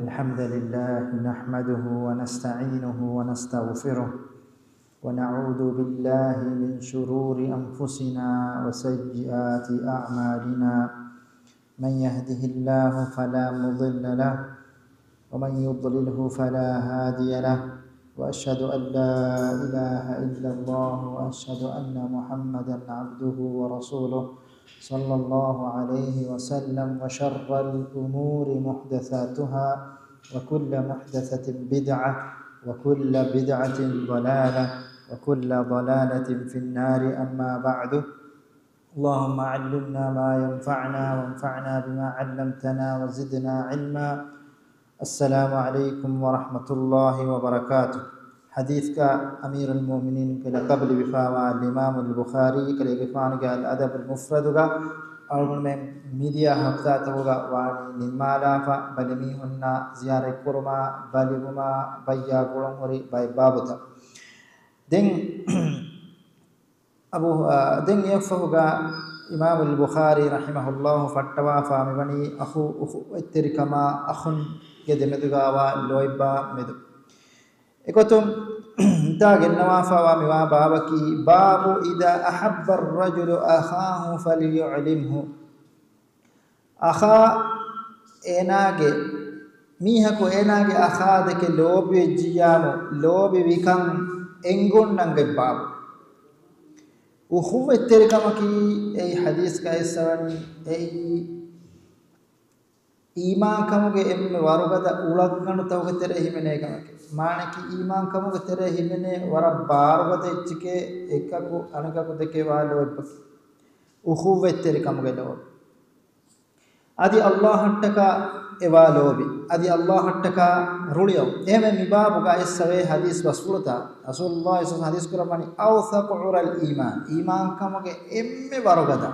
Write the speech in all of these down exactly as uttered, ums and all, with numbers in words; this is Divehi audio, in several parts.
الحمد لله نحمده ونستعينه ونستغفره، ونعوذ بالله من شرور أنفسنا وسيئات أعمالنا. من يهده الله فلا مضل له، ومن يضلله فلا هادي له، وأشهد أن لا إله إلا الله، وأشهد أن محمدا عبده ورسوله، صلى الله عليه وسلم. وشر الأمور محدثاتها، وكل محدثة بدعة، وكل بدعة ضلالة، وكل ضلالة في النار. أما بعد، اللهم علمنا ما ينفعنا، وانفعنا بما علمتنا، وزدنا علما. السلام عليكم ورحمة الله وبركاته. ޙަދީޘްގަ އަމީރުލް މުއުމިނީންގެ ލަޤަބު ލިބިފައިވާ އަލްއިމާމުލް ބުޚާރީ ކަލޭގެފާނުގެ އަލް އަދަބުލް މުފްރަދުގަ އަޅުގަނޑުމެން މިދިޔަ ހަފްތާތަކުގަ ވާނީ ނިންމާލާފަ، ބަލިމީހުންނާ ޒިޔާރަތްކުރުމާ، ބަލިވުމާ، ބައްޔާ ގުޅުންހުރި ބައެއް ބާބުތައް. ދެން އަބު، އާ، ދެން އެއަށްފަހުގަ އިމާމުލް ބުޚާރީ ރަޙިމަހުﷲ ފައްޓަވާފާ މިވަނީ އަޚު، އުޚުވަތްތެރިކަމާ، އަޚުންގެ ދެމެދުގައިވާ ލޯތްބާ މެދު. އެގޮތުން ތާ ގެންނަވާފާވާ މިވާ ބާބަކީ، باب إذا أحب الرجل أخاه فليعلمه. އަޚާ އޭނާގެ، މީހަކު އޭނާގެ އަޚާ ދެކެ ލޯބިވެއްޖިއްޔާމު، ލޯބިވިކަން އެނގުން ނަންގަތް ބާބު. އުޚުވަތްތެރިކަމަކީ އެއީ ޙަދީޘްގައި އައިސްފަވަނީ އެއީ އީމާންކަމުގެ އެންމެ ވަރުގަދަ އުޅަނގަނޑުތަކުގެ ތެރޭ ހިމެނޭ ކަމެކޭ. މާނައަކީ އީމާންކަމުގެ ތެރޭ ހިމެނޭ ވަރަށް ބާރުގަދަ އެއްޗެކޭ، އެކަކު އަނެކަކު ދެކެ ވާ ލޯތްބަކީ. އުޚުވަތްތެރިކަމުގެ ލޯބި. އަދި ﷲ އަށްޓަކާ އެވާ ލޯބި. އަދި ﷲ އަށްޓަކާ ރުޅިއައު. އެހެންވެ މި ބާބުގަ އެއްސަވޭ ޙަދީޘް ބަސްފުޅުތައް. ރަސޫލުﷲ ޞައްލަﷲ ޢަލައިހި ވަސައްލަމަ ޙަދީޘް ކުރައްވަނީ، أوثق عرى الإيمان، އީމާންކަމުގެ އެންމެ ވަރުގަދަ،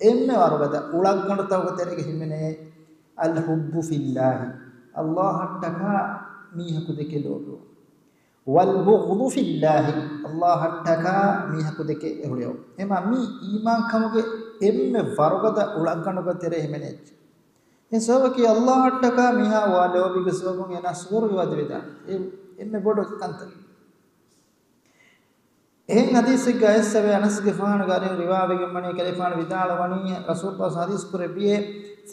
އެންމެ ވަރުގަދަ އުޅަނގަނޑުތަކުގެ ތެރޭގަ ހިމެނޭ، الحب في الله، ﷲ އަށްޓަކާ މީހަކު ދެކެ ލޯބިވުން. والبغض في الله، ﷲ އަށްޓަކާ މީހަކު ދެކެ ރުޅިއައު. އެމާ މީ އީމާންކަމުގެ އެންމެ ވަރުގަދަ އުޅަނގަނޑުގެ ތެރޭ ހިމެނޭ އެއްޗެއް. އެ ސަބަބަކީ ﷲ އަށްޓަކާ މީހާ ވާ ލޯބީގެ ސަބަބުން އޭނާ ސުވަރުގެ ވަދެވިދާނެ. އެ އެންމެ ބޮޑު ކަންތައް. އެހެން ޙަދީޘެއްގައި އައިސްފަވޭ އަނަސްގެފާނުގެ އަރިހުން ރިވާވެގެންވަނީ، ކަލޭގެފާނު ވިދާޅުވަނީ، ރަސޫލުﷲ ޙަދީޘް ކުރެއްވިއޭ،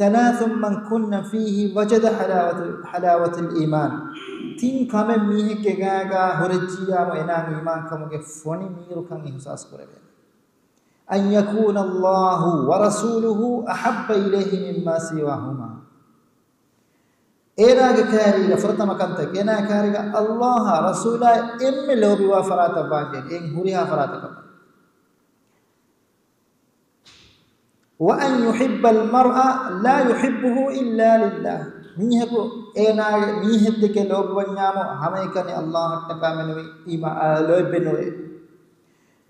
ثلاث من كن فيه وجد حلاوة، حلاوة الإيمان. ތިން ކަމެއް މީހެއްގެ ގާގަ ހުރެއްޖިއްޔާމު އޭނާ އީމާންކަމުގެ ފޮނި މީރުކަން އިޙްސާސް ކުރެވޭނެ. أن يكون الله ورسوله أحب إليه مما سواهما. އޭނާގެ ކައިރީގަ ފުރަތަމަ ކަންތައް، އޭނާގެ ކައިރީގަ ﷲ އާ ރަސޫލާ އެންމެ ލޯބިވާ ފަރާތަށް ވާންޖެހޭ، އެން ހުރިހާ ފަރާތަކަށް. وأن يحب المرء لا يحبه إلا لله. މީހަކު އޭނާގެ މީހެއްދެކެ ލޯބިވަންޏާމު ހަމައެކަނި ﷲ އަށްޓަކާ މެނުވީ އީމާ، އާ، ލޯތްބެއް ނުވޭ.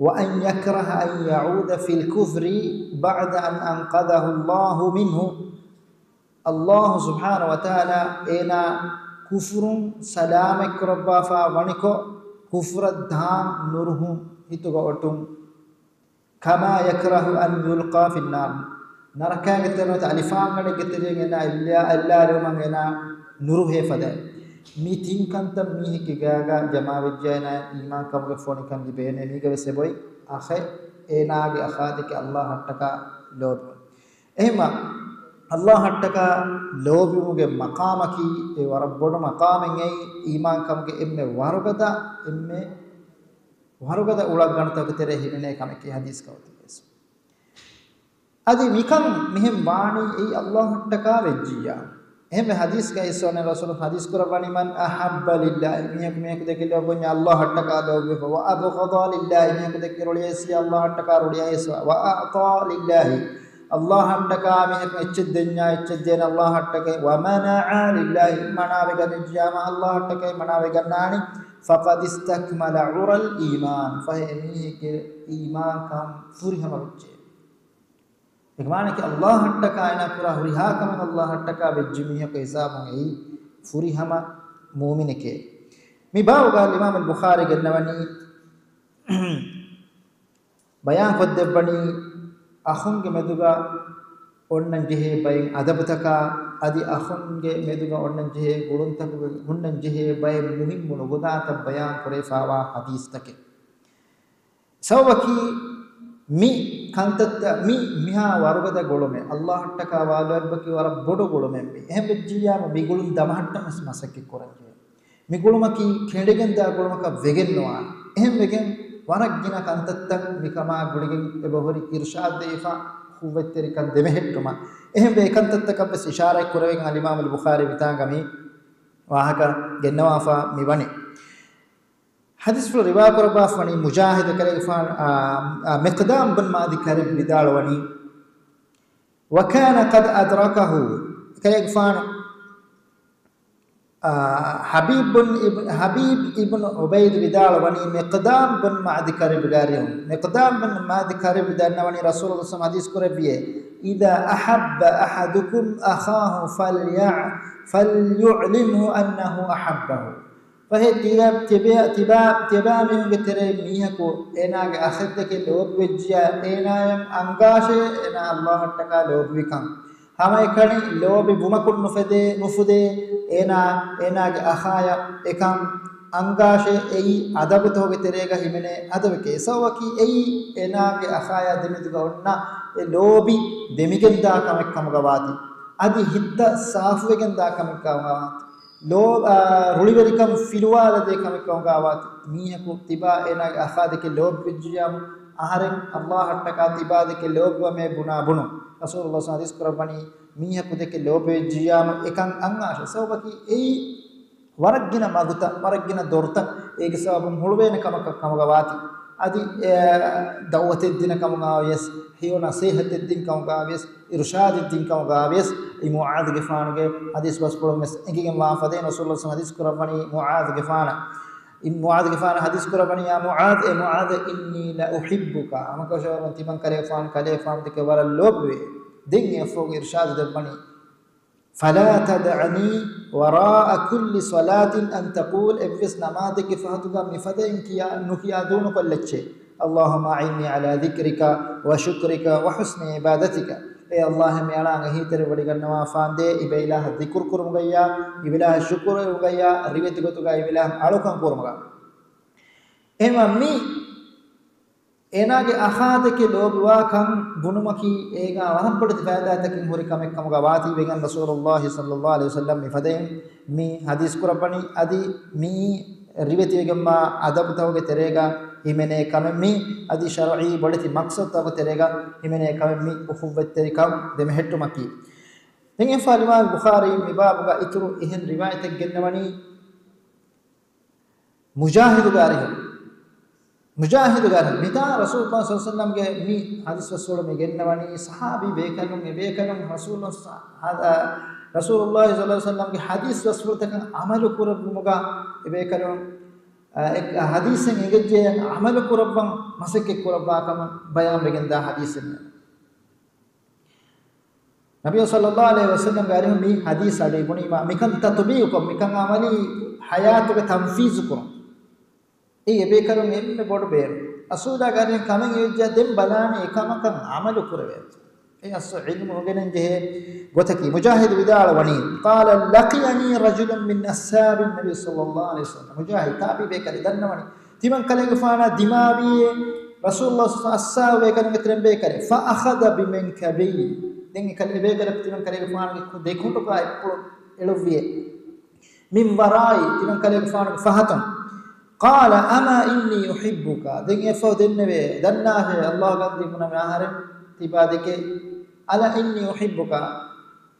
وأن يكره أن يعود في الكفر بعد أن أنقذه الله منه. ﷲ ސުބްޙާނަހޫ ވަތަޢާލާ އޭނާ ކުފުރުން ސަލާމަތްކުރައްވާފާ ވަނިކޮށް، ކުފުރަށް ދާން ނުރުހުން ހިތުގަ އޮތުން. كما يكره أن يلقى في النار. ނަރަކާގެ ތެރެއަށް އަލިފާންގަނޑެއްގެ ތެރެއިން އެނާ އެއްލާ، އެއްލާލުމަށް އެނާ ނުރުހޭ ފަދައިން. މި ތިން ކަންތައް މީހެއްގެ ގާގަ ޖަމާވެއްޖެއްޔާ އޭނާ އީމާންކަމުގެ ފޮނިކަން ލިބޭނެ. މީގަވެސް އެބޮތް އަޚެއް އޭނާގެ އަޚާދެކެ ﷲ އަށްޓަކާ ލޯބިވުން. އެހެންމަ، ﷲ އަށްޓަކާ ލޯބިވުމުގެ މަޤާމަކީ އެ ވަރަށް ބޮޑު މަޤާމެއް އެއީ، އީމާންކަމުގެ އެންމެ ވަރުގަދަ، އެންމެ ވަރުގަދަ އުޅަނގަނޑުތަކުގެ ތެރޭ ހިމެނޭ ކަމެކޭ ޙަދީޘްގަ އޮތީ ވެސް. އަދި މިކަން މިހެން ވާނީ އެއީ ﷲ އަށްޓަކާ ވެއްޖިއްޔާ. އެހެންވެ ޙަދީޘްގައި އިސްވަނީ ރަސޫލު ޙަދީޘް ކުރައްވަނީ، من أحب لله، މީހަކު މީހަކު ދެކެ ލޯބިވަންޏާ ﷲ އަށްޓަކާ ލޯބިވެފަ، وأبغض لله، މީހަކު ދެކެ ރުޅިއައިސްޔާ ﷲ އަށްޓަކާ ރުޅިއައިސްފަ، وأعطى لله، ﷲ އަށްޓަކާ މީހަކު އެއްޗެއް ދެންޏާ އެއްޗެއް ދޭނެ ﷲ އަށްޓަކާ، ومنع لله، މަނާވެގަންނަވިއްޖިއްޔާމަ ﷲ އަށްޓަކާ މަނާވެގަންނާނީ، فقد استكمل عرى الإيمان، ފަހެ އެމީހެއްގެ އީމާންކަން ފުރިހަމަ ވެއްޖެ. އޭގެ މާނައަކީ ﷲ އަށްޓަކާ އޭނާ ކުރާ ހުރިހާ ކަމެއް ﷲ އަށްޓަކާ ވެއްޖި މީހަކު ހިސާބުން އެއީ ފުރިހަމަ މުއުމިނެކޭ. މި ބާބުގަ އިމާމުލް ބުޚާރީ ގެންނަވަނީ، ބަޔާން ކޮށްދެއްވަނީ، އަޚުންގެ މެދުގަ އޮންނަން ޖެހޭ ބައެއް އަދަބުތަކާ، އަދި އަޚުންގެ މެދުގަ އޮންނަން ޖެހޭ ގުޅުންތަކުގެ ހުންނަން ޖެހޭ ބައެއް މުހިއްމު ނުގުދާތައް ބަޔާން ކުރެވިފާވާ ޙަދީޘްތަކެއް. ސަބަބަކީ މި ކަންތައްތައް، މި މިހާ ވަރުގަދަ ގުޅުމެއް، ﷲ އަށްޓަކާ ވާލުވެރިވުމަކީ ވަރަށް ބޮޑު ގުޅުމެއް. މި އެހެން ވެއްޖިއްޔާމު މި ގުޅުން ދަމަހައްޓަން ވެސް މަސައްކަތް ކުރަން ޖެހޭ. މި ގުޅުމަކީ ކެނޑިގެންދާ ގުޅުމަކަށް ވެގެން ނުވާނެ. އެހެން ވެގެން ވަރަށް ގިނަ ކަންތައްތައް މިކަމާ ގުޅިގެން އެބަހުރި އިރުޝާދު ދެވިފަ، އުޚުއްވަތްތެރިކަން ދެމެހެއްޓުމަށް. އެހެންވެ އެކަންތައްތަކަށް ވެސް އިޝާރާތް ކުރެވެގެން އަލްއިމާމުލް ބުޚާރީ މިތާނގަ މި ވާހަކަ ގެންނަވާފަ މި ވަނީ. ޙަދީޘްފުޅު ރިވާ ކުރައްވާފަ ވަނީ މުޖާހިދު ކަލޭގެފާނު، އާ، އާ، މިޤްދާމް ބިން މަޢްދި ކަރިބް ވިދާޅުވަނީ، وكان قد أدركه، ކަލޭގެފާނު، އާ، ޙަބީބް ބިން އިބް-، ޙަބީބް އިބްނު ޢުބައިދު ވިދާޅުވަނީ މިޤްދާމް ބިން މަޢްދި ކަރިބްގެ ރިވާޔަތުން. މިޤްދާމް ބިން މަޢްދި ކަރިބް ދަންނަވަނީ ރަސޫލު ޞައްލަﷲު ޢަލައިހި ވަސައްލަމަ ޙަދީޘް ކުރެއްވިއޭ، إذا أحب أحدكم أخاه فليع-، فليعلمه أنه أحبه. ފަހެ ތިބާ، ތިބާ، ތިބާ، ތިބާ މީހުންގެ ތެރޭ މީހަކު އޭނާގެ އަޚެއްދެކެ ލޯބިވެއްޖިޔާ، އޭނާޔަށް އަންގާށޭ އޭނާ ﷲ އަށްޓަކާ ލޯބިވިކަން. ހަމައެކަނި ލޯބި ވުމަކުން ނުފެދޭ، ނުފުދޭ، އޭނާ، އޭނާގެ އަޚާޔަށް އެކަން އަންގާށޭ. އެއީ އަދަބުތަކުގެ ތެރޭގަ ހިމެނޭ އަދަބެކޭ. ސަބަބަކީ އެއީ އޭނާގެ އަޚާޔާ ދެމެދުގަ އޮންނަ އެ ލޯބި ދެމިގެންދާ ކަމެއް ކަމުގަ ވާތީ. އަދި ހިތްތައް ސާފުވެގެންދާ ކަމެއް ކަމުގަ ވާތީ. ލޯ-، އާ، ރުޅިވެރިކަން ފިލުވާލަދޭ ކަމެއް ކަމުގަ ވާތީ. މީހަކު ތިބާ އޭނާގެ އަޚާދެކެ ލޯބިވެއްޖިއްޔާމު، އަހަރެން ﷲ އަށްޓަކާ ތިބާދެކެ ލޯބިވަމޭ ބުނާ ބުނުން. ރަސޫލުﷲ ޙަދީޘް ކުރައްވަނީ، މީހަކު ދެކެ ލޯބިވެއްޖިއްޔާމު އެކަން އަންގާށޭ. ސަބަބަކީ އެއީ ވަރަށް ގިނަ މަގުތައް، ވަރަށް ގިނަ ދޮރުތައް އޭގެ ސަބަބުން ހުޅުވޭނެ ކަމަކަށް ކަމުގަ ވާތީ. އަދި، އެ، ދަޢުވަތެއް ދިން ކަމުގަ ވިޔަސް، ހެޔޮ ނަޞޭޙަތެއް ދިން ކަމުގަ ވިޔަސް، އިރުޝާދެއް ދިން ކަމުގަ ވިޔަސް، އެ މުޢާޛުގެފާނުގެ ޙަދީޘް ބަސްފުޅުން ވެސް އެނގިގެން ވާ ފަދައިން ރަސޫލުﷲ ޙަދީޘް ކުރައްވަނީ މުޢާޛުގެފާނަށް. އި މުޢާޛުގެފާނަށް ޙަދީޘް ކުރައްވަނީ، يا معاذ، އޭ މުޢާޛު، إني لأحبك، ހަމަކަށަވަރުން ތިމަން ކަލޭގެފާނު، ކަލޭގެފާނު ދެކެ ވަރަށް ލޯބިވޭ. ދެން އެއަށްފަހު އިރުޝާދު ދެއްވަނީ، فلا تدعني وراء كل صلاة أن تقول، އެއްވެސް ނަމާދެއްގެ ފަހަތުގަ މިފަދައިން ކިޔާ، ނުކިޔާ ދޫނުކޮށްލައްޗޭ، اللهم أعني على ذكرك وشكرك وحسن عبادتك. އޭ ﷲ، މިއަޅާ އެހީތެރިވޮޑިގަންނަވާފާނދޭ، އިބައިލާހަށް ޛިކުރު ކުރުމުގައްޔާ، އިބައިލާހަށް ޝުކުރު ކުރުމުގައްޔާ، ރިވެތި ގޮތުގަ އިބައިލާހަށް އަޅުކަން ކުރުމުގަ. އެހެންވީމަ މި އޭނާގެ އަޚާދެކެ ލޯބިވާކަން ބުނުމަކީ އޭގާ ވަރަށް ބޮޑެތި ފައިދާތަކެއް ހުރި ކަމެއް ކަމުގަ ވާތީ ވެގެން ރަސޫލުﷲ ޞައްލަﷲު ޢަލައިހި ވަސައްލަމް މިފަދައިން މި ޙަދީޘް ކުރައްވަނީ. އަދި މިއީ ރިވެތިވެގެންވާ އަދަބުތަކުގެ ތެރޭގަ ހިމެނޭ ކަމެއް، މި އަދި ޝަރުޢީ ބޮޑެތި މަޤްޞަދުތަކުގެ ތެރޭގަ ހިމެނޭ ކަމެއް، މި އުޚުއްވަތްތެރިކަން ދެމެހެއްޓުމަކީ. ދެން އެފާ އިމާމް ބުޚާރީ މި ބާބުގަ އިތުރު އެހެން ރިވާޔަތެއް ގެންނަވަނީ، މުޖާހިދުގެ އަރިހުން، މުޖާހިދުގެ އަރިހުން. މިތާ ރަސޫލުﷲ ޞައްލަﷲު ޢަލައިހި ވަސައްލަމްގެ މި ޙަދީޘް ބަސްފުޅު މި ގެންނަވަނީ ޞަޙާބީ ބޭކަލުން، އެ ބޭކަލުން ރަސޫލު، އަ، ރަސޫލުﷲ ޞައްލަﷲު ޢަލައިހި ވަސައްލަމްގެ ޙަދީޘް ބަސްފުޅުތަކަށް ޢަމަލު ކުރެއްވުމުގަ އެ ބޭކަލުން، އަ، އެ ޙަދީޘެއް އެނގެއްޖެ ޢަމަލު ކުރައްވަން މަސައްކަތް ކުރައްވާ ކަމަށް ބަޔާންވެގެންދާ ޙަދީޘެއް. ނަބިއްޔާ ޞައްލަﷲު ޢަލައިހި ވަސައްލަމްގެ އަރިހުން މި ޙަދީޘް އަޑު އިވުނީމާ، މިކަން ތަޠުބީޤުކޮށް، މިކަން ޢަމަލީ ޙަޔާތުގަ ތަންފީޒު ކުރުން. އެއީ އެބޭކަލުން އެންމެ ބޮޑު ބޭނުން. ރަސޫލާގެ އަރިހުން ކަމެއް އެއްވެއްޖެ ދެން ބަލާނެ އެކަމަކަށް ޢަމަލު ކުރެވޭތޯ. އެ އަސްލު ޢިލްމު އުނގެނެން ޖެހޭ ގޮތަކީ. މުޖާހިދު ވިދާޅުވަނީ، قال لقيني رجل من أصحاب النبي صلى الله عليه وسلم. މުޖާހިދު ތާބިޢީ ބޭކަލެއް ދަންނަވަނީ. ތިމަން ކަލޭގެފާނާ ދިމާވިޔޭ ރަސޫލުﷲ ޞައްލަﷲު ޢަލައިހި ވަސައްލަމްގެ ތެރެއިން ބޭކަލެއް. فأخذ بمنكبي. ދެން އެ ކަލޭ، އެ ބޭކަލަކު ތިމަން ކަލޭގެފާނުގެ ދެ ކޮނޑުގަ އެއްޕުޅު އެޅުއްވިޔޭ. من ورائي، ތިމަން ކަލޭގެފާނުގެ ފަހަތުން. قال أما إني أحبك. ދެން އެއަށްފަހު ދެންނެވޭ، ދަންނާށޭ، ﷲ ގަންދީ ބުނަމޭ އަހަރެން ތިބާ ދެކެ. ألا إني أحبك.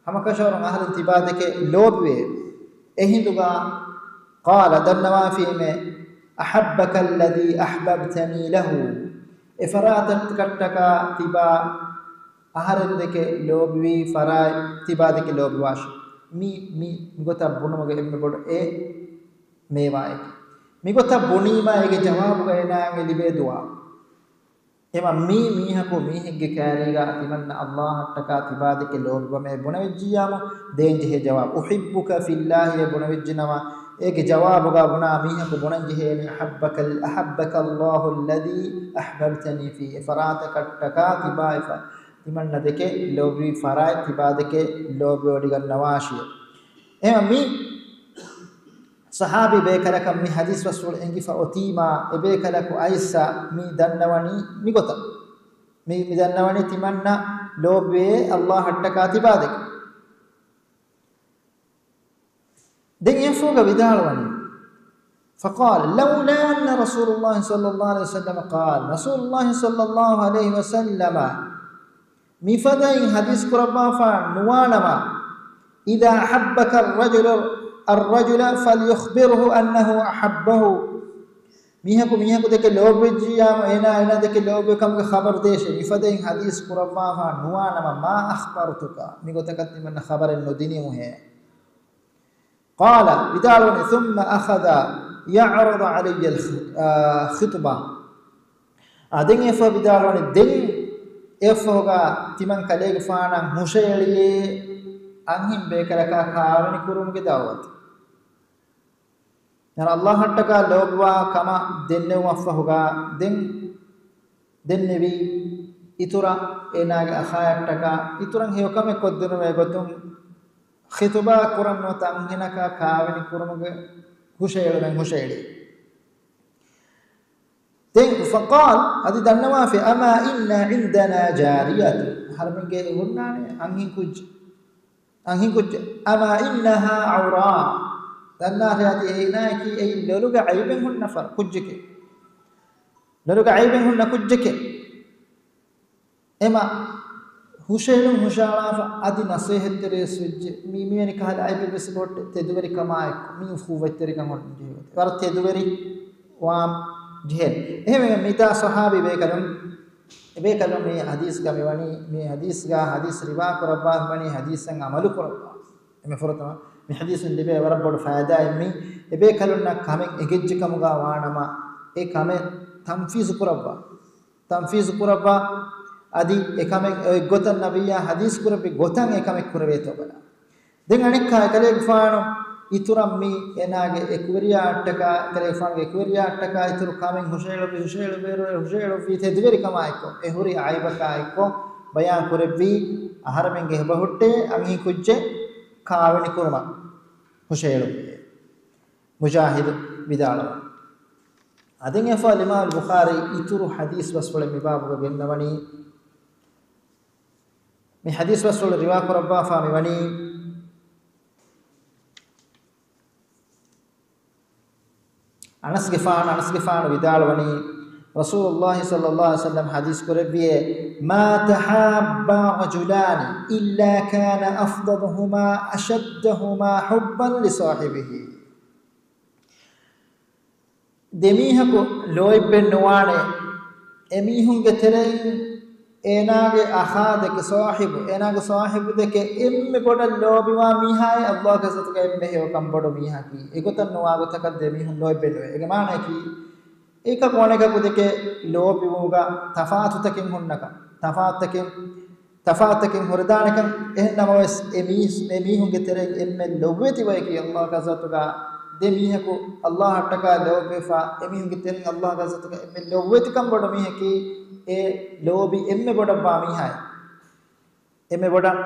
ހަމަކަށަވަރުން އަހަރެން ތިބާ ދެކެ ލޯބިވޭ. އެހިނދުގަ قال، ދަންނަވާފީމޭ، أحبك الذي أحببتني له. އެފަރާތަށްޓަކާ ތިބާ އަހަރެން ދެކެ ލޯބިވީ ފަރާތް ތިބާ ދެކެ ލޯބިވާށޭ. މި، މި، މިގޮތަށް ބުނުމުގެ އެންމެ ބޮޑު އެ މޭވާއެކޭ. މިގޮތަށް ބުނީމާ އޭގެ ޖަވާބުގަ އޭނާއަށް ލިބޭ ދުޢާ. އެމަ މީ މީހަކު މީހެއްގެ ކައިރީގަ ތިމަންނަ ﷲ އަށްޓަކާ ތިބާ ދެކެ ލޯބިވަމޭ ބުނެވިއްޖިއްޔާމު ދޭންޖެހޭ ޖަވާބު، أحبك في الله އޭ ބުނެވިއްޖެނަމަ، އޭގެ ޖަވާބުގަ ބުނާ މީހަކު ބުނަންޖެހޭނީ، أحبك، أحبك الله الذي أحببتني فيه. އެ ފަރާތަކަށްޓަކާ ތިބާ އެފަ-، ތިމަންނަ ދެކެ ލޯބިވި ފަރާތް ތިބާ ދެކެ ލޯބިވޮޑިގަންނަވާށި. އެހެން މި ޞަޙާބީ ބޭކަލަކަށް މި ޙަދީޘް ބަސްފުޅު އެނގިފަ އޮތީމާ، އެބޭކަލަކު އައިސް މި ދަންނަވަނީ މިގޮތަށް. މި، މި ދަންނަވަނީ ތިމަންނަ ލޯބިވޭ ﷲ އަށްޓަކާ ތިބާ ދެކެ. ދެން އެފޯގަ ވިދާޅުވަނީ، فقال لولا أن رسول الله صلى الله عليه وسلم قال، ރަސޫލުﷲ ޞައްލަﷲ ޢަލައިހި ވަސައްލަމަ މިފަދައިން ޙަދީޘް ކުރައްވާފަ ނުވާނަމަ، إذا أحبك الرجل، الرجل فليخبره أنه أحبه، މީހަކު މީހަކު ދެކެ ލޯބިވެއްޖިއްޔާމު، އޭނާ އޭނާ ދެކެ ލޯބިވެ ކަމުގެ ޚަބަރު ދޭށޭ. މިފަދައިން ޙަދީޘް ކުރައްވާފަ ނުވާނަމަ، ما أخبرتك، މިގޮތަކަށް ތިމަންނަ ޚަބަރެއް ނުދިނިމުހޭ. قال، ވިދާޅުވަނީ، ثم أخذ يعرض علي الخ-، آ، خطبة. އާ، ދެން އެފަ ވިދާޅުވަނީ، ދެން އެފަހުގަ ތިމަން ކަލޭގެފާނަށް ހުށައެޅިއޭ އަންހެން ބޭކަލަކާ ކާވެނި ކުރުމުގެ ދަޢުވަތު. ޔާނީ ﷲ އަށްޓަކާ ލޯބިވާ ކަމަށް ދެންނެވުމަށްފަހުގަ ދެން ދެންނެވީ އިތުރަށް އޭނާގެ އަޚާއަށްޓަކާ އިތުރަށް ހެޔޮކަމެއް ކޮށްދިނުމޭ ގޮތުން ޚިޠުބާ ކުރަން ނުވަތަ އަންހެނަކާ ކާވެނި ކުރުމުގެ ހުށައެޅުމެއް ހުށައެޅީ. ދެން فقال، އަދި ދަންނަވާފި، أما إن عندنا جارية، އަހަރެމެންގެ ހުންނާނެ އަންހެން ކުއްޖެއް. އަންހެން ކުއްޖެއް. أما إنها عوراء، ދަންނާށޭ އަދި އޭނާއަކީ އެއީ ލޮލުގެ އައިބެއް ހުންނަ ފަރު ކުއްޖެކޭ. ލޮލުގެ އައިބެއް ހުންނަ ކުއްޖެކޭ. އެމަ ހުށައެޅުން ހުށައަޅާފަ އަދި ނަސޭހަތްތެރިވެސް ވެއްޖެ. މީ މިވެނި ކަހަލަ އައިބެއް ވެސް ބޮޑެއް ތެދުވެރިކަމާއެކު މީ އުޚުއްވަތްތެރިކަން ހުންނަން ޖެހޭ. ވަރަށް ތެދުވެރި ވާން ޖެހޭ. އެހެންވެގެން މިތާ ޞަޙާބީ ބޭކަލުން، އެބޭކަލުން މި ޙަދީޘްގަ މިވަނީ، މި ޙަދީޘްގަ ޙަދީޘް ރިވާ ކުރައްވާ މިވަނީ ޙަދީޘަށް ޢަމަލު ކުރައްވާ. އެންމެ ފުރަތަމަ މި ޙަދީޘުން ލިބޭ ވަރަށް ބޮޑު ފައިދާއެއް މީ، އެބޭކަލުންނަށް ކަމެއް އެނގެއްޖެ ކަމުގަ ވާނަމަ، އެ ކަމެއް ތަންފީޒު ކުރައްވާ. ތަންފީޒު ކުރައްވާ، އަދި އެކަމެއް އެއްގޮތަށް ނަބިއްޔާ ޙަދީޘް ކުރެއްވި ގޮތަށް އެކަމެއް ކުރެވޭތޯ ބަލާ. ދެން އަނެއްކާ އެކަލޭގެފާނު އިތުރަށް މި އޭނާގެ އެކުވެރިޔާއަށްޓަކާ، އެކަލޭގެފާނުގެ އެކުވެރިޔާއަށްޓަކާ އިތުރު ކަމެއް ހުށައެޅުއްވި، ހުށައެޅުއްވި، ހުށައެޅުއްވީ ތެދުވެރިކަމާއެއްކޮށް، އެ ހުރި އައިބަކާއެއްކޮށް ބަޔާން ކުރެއްވީ، އަހަރެމެންގެ އެބަހުއްޓޭ އަންހެން ކުއްޖެއް ކާވެނި ކުރުމަށް ހުށައެޅުއްވި. މުޖާހިދު ވިދާޅުވަނީ. އަދި އެފަ އިމާމު ބުޚާރީ އިތުރު ޙަދީޘް ބަސްފުޅެއް މި ބާބުގަ ގެންނަވަނީ. މި ޙަދީޘް ބަސްފުޅު ރިވާ ކުރައްވާފާ މިވަނީ، އަނަސްގެފާނު، އަނަސްގެފާނު ވިދާޅުވަނީ، ރަސޫލުﷲ ޞައްލަﷲ ޢަލައިހި ވަސައްލަމަ ޙަދީޘް ކުރެއްވިއޭ، ما تحابا رجلان إلا كان أفضلهما أشدهما حبا لصاحبه. ދެމީހަކު ލޯތްބެއް ނުވާނެ، އެމީހުންގެ ތެރެއިން އޭނާގެ އަޚާ ދެކެ ޞާޙިބު، އޭނާގެ ޞާޙިބު ދެކެ އެންމެ ބޮޑަށް ލޯބިވާ މީހާއޭ ﷲ ގެ ޙަޟްރަތުގަ އެންމެ ހެޔޮކަން ބޮޑު މީހަކީ. އެގޮތަށް ނުވާ ގޮތަކަށް ދެމީހުން ލޯތްބެއް ނުވޭ. އޭގެ މާނައަކީ، އެކަކު އަނެކަކު ދެކެ ލޯބިވުމުގަ ތަފާތުތަކެއް ހުންނަކަން، ތަފާތުތަކެއް، ތަފާތުތަކެއް ހުރެދާނެކަން. އެހެން ނަމަވެސް، އެ މީސް-، އެ މީހުންގެ ތެރެއިން އެންމެ ލޮބުވެތި ބަޔަކީ ﷲ ގެ ޙަޟްރަތުގަ ދެ މީހަކު ﷲ އަށްޓަކާ ލޯބިވެފަ، އެމީހުންގެ ތެރެއިން ﷲ ގެ ޙަޟްރަތުގަ އެންމެ ލޮބުވެތިކަން ބޮޑު މީހަކީ، އެ ލޯބި އެންމެ ބޮޑަށްވާ މީހާއޭ. އެންމެ ބޮޑަށް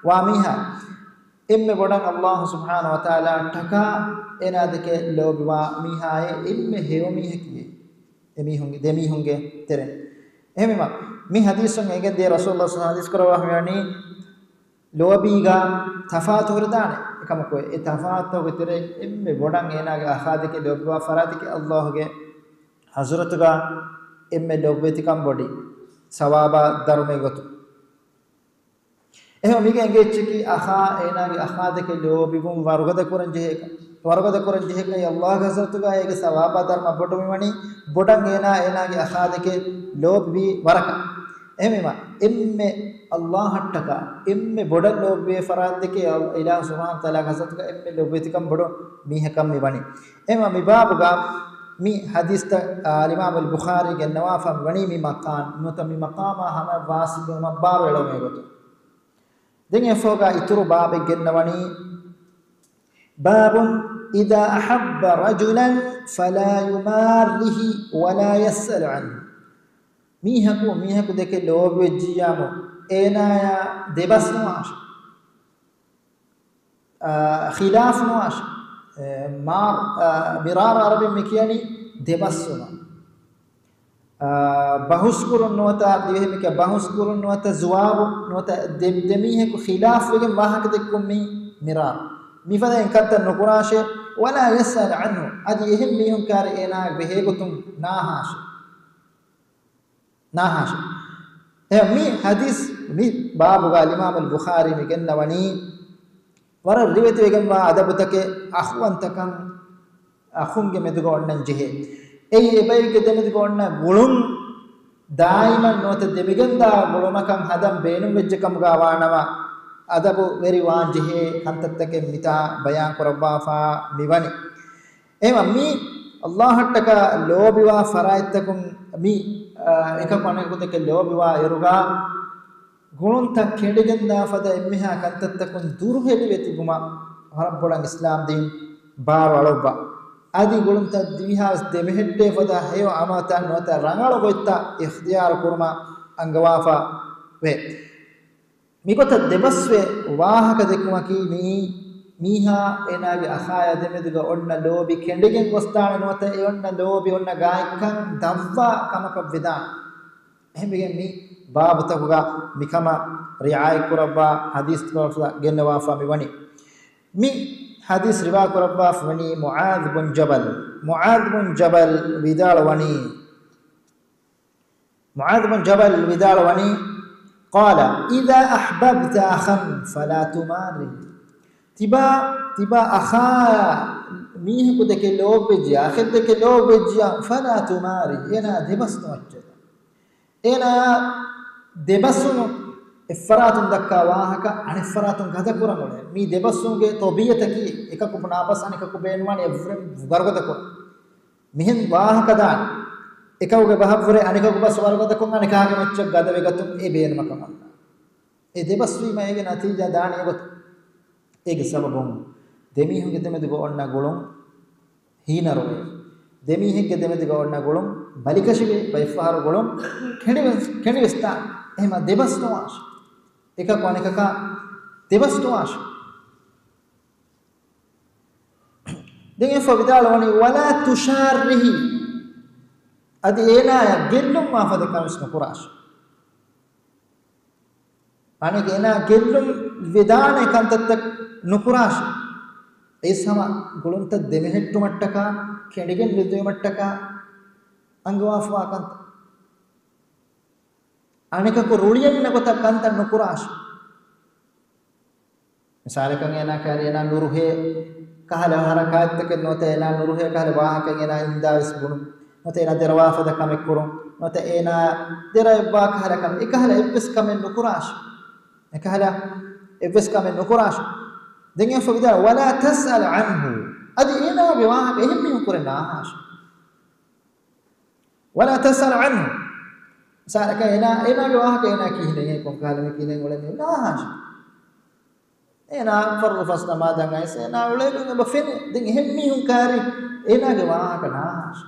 ވާ މީހާ، އެންމެ ބޮޑަށް ﷲ ސުބްޙާނަހޫ ވަތަޢާލާ އަށްޓަކާ އޭނާ ދެކެ ލޯބިވާ މީހާއޭ އެންމެ ހެޔޮ މީހަކީ. އެމީހުންގެ، ދެމީހުންގެ ތެރެއިން. އެހެންވީމަ، މި ޙަދީޘުން އެނގެންދޭ ރަސޫލުﷲ ޞައްލަﷲ ޙަދީޘް ކުރައްވާ މިވަނީ، ލޯބީގަ ތަފާތު ހުރެދާނެ. އެކަމަކު އެ ތަފާތުގެ ތެރެއިން އެންމެ ބޮޑަށް އޭނާގެ އަޚާ ދެކެ ލޯބިވާ ފަރާތަކީ ﷲ ގެ ޙަޟްރަތުގަ އެންމެ ލޮބުވެތިކަން ބޮޑި ސަވާބާ ދަރުމައެއް ގޮތުން. އެހެން މީގެ އެނގޭ އެއްޗަކީ އަޚާ އޭނާގެ އަޚާ ދެކެ ލޯބިވުން ވަރުގަދަ ކުރަން ޖެހޭކަން. ވަރުގަދަ ކުރަން ޖެހޭކަން ﷲ ގެ ޙަޟްރަތުގަ އޭގެ ސަވާބާ ދަރުމަ ބޮޑު މިވަނީ ބޮޑަށް އޭނާ އޭނާގެ އަޚާ ދެކެ ލޯބިވީ ވަރަކަށް. އެހެންވީމަ، އެންމެ ﷲ އަށްޓަކާ އެންމެ ބޮޑަށް ލޯބިވޭ ފަރާތް ދެކެ އިލާހު ސުބްޙާނަހޫ ވަތަޢާލާ ގެ ޙަޟްރަތުގަ އެންމެ ލޮބުވެތިކަން ބޮޑު މީހަކަށް މިވަނީ. އެހެންވީމަ މި ބާބުގަ މި ޙަދީޘްތައް، އާ، އިމާމުލް ބުޚާރީ ގެންނަވާފަ ވަނީ މި މަޤާމް، ނުވަތަ މި މަޤާމާ ހަމަ ވާސިލުވުމަށް ބާރުއެޅުމޭ ގޮތުން. ދެން އެފޯގަ އިތުރު ބާބެއް ގެންނަވަނީ، باب إذا أحب رجلا فلا يماره ولا يسأل عنه. މީހަކު މީހަކު ދެކެ ލޯބިވެއްޖިއްޔާމު، އޭނާޔާ ދެބަސް ނުވާށޭ. އާ، ޚިލާފް ނުވާށޭ. އެ، މާ-، އާ، މިރާރު އަރަބިން މި ކިޔަނީ ދެބަސްވުމަށް. އާ، ބަހުސްކުރުން ނުވަތަ، ދިވެހި މިކަ ބަހުސްކުރުން ނުވަތަ، ޒުވާބު ނުވަތަ، ދެ-، ދެމީހަކު ޚިލާފްވެގެން ވާހަކަ ދެއްކުން މީ މިރާރު. މިފަދައިން ކަންތައް ނުކުރާށޭ، ولا يسأل عنه، އަދި އެހެން މީހުން ކާރި އޭނާ ބެހޭގޮތުން ނާހާށޭ. ނާހާށޭ. އެ މި ޙަދީޘް މި ބާބުގަ އަލްއިމާމު އަލްބުޚާރީ މި ގެންނަވަނީ، ވަރަށް ރިވެތިވެގެންވާ އަދަބުތަކެއް އަޚުވަންތަކަން އަޚުންގެ މެދުގަ އޮންނަން ޖެހޭ. އެއީ އެބައެއްގެ ދެމެދުގަ އޮންނަ ގުޅުން ދާއިމަށް ނުވަތަ ދެމިގެންދާ ގުޅުމަކަށް ހަދަން ބޭނުންވެއްޖެ ކަމުގަ ވާނަމަ، އަދަބުވެރިވާން ޖެހޭ ކަންތައްތަކެއް މިތާ ބަޔާން ކުރައްވާފާ މިވަނީ. އެހެންވީމަ މި ﷲ އަށްޓަކާ ލޯބިވާ ފަރާތްތަކުން މި، އާ، އެކަކު އަނެކަކު ދެކެ ލޯބިވާ އިރުގަ ގުޅުންތައް ކެނޑިގެންދާ ފަދަ އެންމެހާ ކަންތައްތަކުން ދުރުހެލިވެ ތިބުމަށް ވަރަށް ބޮޑަށް އިސްލާމް ދީން ބާރު އަޅުއްވާ. އަދި ގުޅުންތައް ދިވެހިވެސް ދެމެހެއްޓޭ ފަދަ ހެޔޮ އަމަލުތައް ނުވަތަ ރަނގަޅު ގޮތްތައް އިޚްތިޔާރު ކުރުމަށް އަންގަވާފަ ވޭ. މިގޮތަށް ދެބަސްވެ ވާހަކަ ދެއްކުމަކީ މިއީ މީހާ އޭނާގެ އަޚާޔާ ދެމެދުގަ އޮންނަ ލޯބި ކެނޑިގެން ގޮސްދާނެ ނުވަތަ އެ އޮންނަ ލޯބި އޮންނަ ގާތްކަން ދަށްވާ ކަމަކަށް ވެދާނެ. އެހެންވެގެން މި ބާބުތަކުގަ މިކަމަށް ރިޢާޔަތް ކުރައްވާ ޙަދީޘްތަކުގަ ގެންނަވާފަ މިވަނީ. މި ޙަދީޘް ރިވާ ކުރައްވާފަ ވަނީ މުޢާޛް ބުން ޖަބަލް. މުޢާޛް ބުން ޖަބަލް ވިދާޅުވަނީ، މުޢާޛް ބުން ޖަބަލް ވިދާޅުވަނީ، قال إذا أحببت أخا فلا تماره. ތިބާ، ތިބާ އަޚާ މީހަކު ދެކެ ލޯބިވެއްޖިޔާ، އަޚެއް ދެކެ ލޯބިވެއްޖިޔާ، فلا تماره، އޭނާ ދެބަސް ނުވައްޗޭ. އޭނާ ދެބަސްވުނު އެއްފަރާތުން ދައްކާ ވާހަކަ އަނެއްފަރާތުން ގަދަ ކުރަން އުޅޭ. މީ ދެބަސްވުމުގެ ޠަބީޢަތަކީ، އެކަކު ނާބަސް އަނެކަކު ބޭނުންވާނެ އެއްވުރެން ވަރުގަދަ ކުރަން. މިހެން ވާހަކަ ދާން. އެކަކުގެ ބަހަށްވުރެ އަނެކަކު ބަސް ވަރުގަދަކޮށް އަނެކާގެ މައްޗަށް ގަދަވެގަތުން އެ ބޭނުމަކަށް އަންނާނެ. އެ ދެބަސްވީމަ އޭގެ ނަތީޖާ ދާނީ އެގޮތަށް. އޭގެ ސަބަބުން ދެމީހުންގެ ދެމެދުގަ އޮންނަ ގުޅުން ހީނަރުވޭ. ދެމީހެއްގެ ދެމެދުގަ އޮންނަ ގުޅުން ބަލިކަށިވޭ. ބައެއްފަހަރު ގުޅުން ކެނޑިވެސް، ކެނޑިވެސްދާނެ. އެހެމަ ދެބަސް ނުވާށޭ. އެކަކު އަނެކަކާ ދެބަސް ނުވާށޭ. ދެން އެފަ ވިދާޅުވަނީ، ولا تشاره. އަދި އޭނާޔަށް ގެއްލުންވާ ފަދަ ކަންވެސް ނުކުރާށޭ. އަނެކަކު އޭނާ ގެއްލުން ވެދާނެ ކަންތައްތައް ނުކުރާށޭ. އެއީސް ހަމަ ގުޅުންތައް ދެމެހެއްޓުމަށްޓަކާ، ކެނޑިގެން ނުދިޔުމަށްޓަކާ އަންގަވާފަވާ ކަންތައް. އަނެކަކު ރުޅިއަންނަ ގޮތަށް ކަންތައް ނުކުރާށޭ. މިސާލަކަށް އޭނާ ކާރި އޭނާ ނުރުހޭ ކަހަލަ ހަރަކާތްތަކެއް ނުވަތަ އޭނާ ނުރުހޭ ކަހަލަ ވާހަކައެއް އޭނާ އިންދާވެސް ބުނުން. ނުވަތަ އޭނާ ދެރަވާފަދަ ކަމެއް ކުރުން. ނުވަތަ އޭނާ ދެރަ އެއްވާ ކަހަލަ ކަމެއް. އެކަހަލަ އެއްވެސް ކަމެއް ނުކުރާށޭ. އެކަހަލަ އެއްވެސް ކަމެއް ނުކުރާށޭ. ދެން އެފަ ވިދާޅު، ولا تسأل عنه. އަދި އޭނާގެ ވާހަކަ އެހެން މީހުން ކުރެ ނާހާށޭ. ولا تسأل عنه. މިސާލަކަށް އޭނާ، އޭނާގެ ވާހަކަ އޭނާ ކިހިނެއް، ކޮންކަހަލަ މި ކިހިނެއް އުޅެނީ ނާހާށޭ. އޭނާ ފަރުޟު ފަސް ނަމާދަށް އައިސް އޭނާ އުޅޭގޮތް އެބަ ފެނޭ. ދެން އެހެން މީހުން ކާރި އޭނާގެ ވާހަކަ ނާހާށޭ.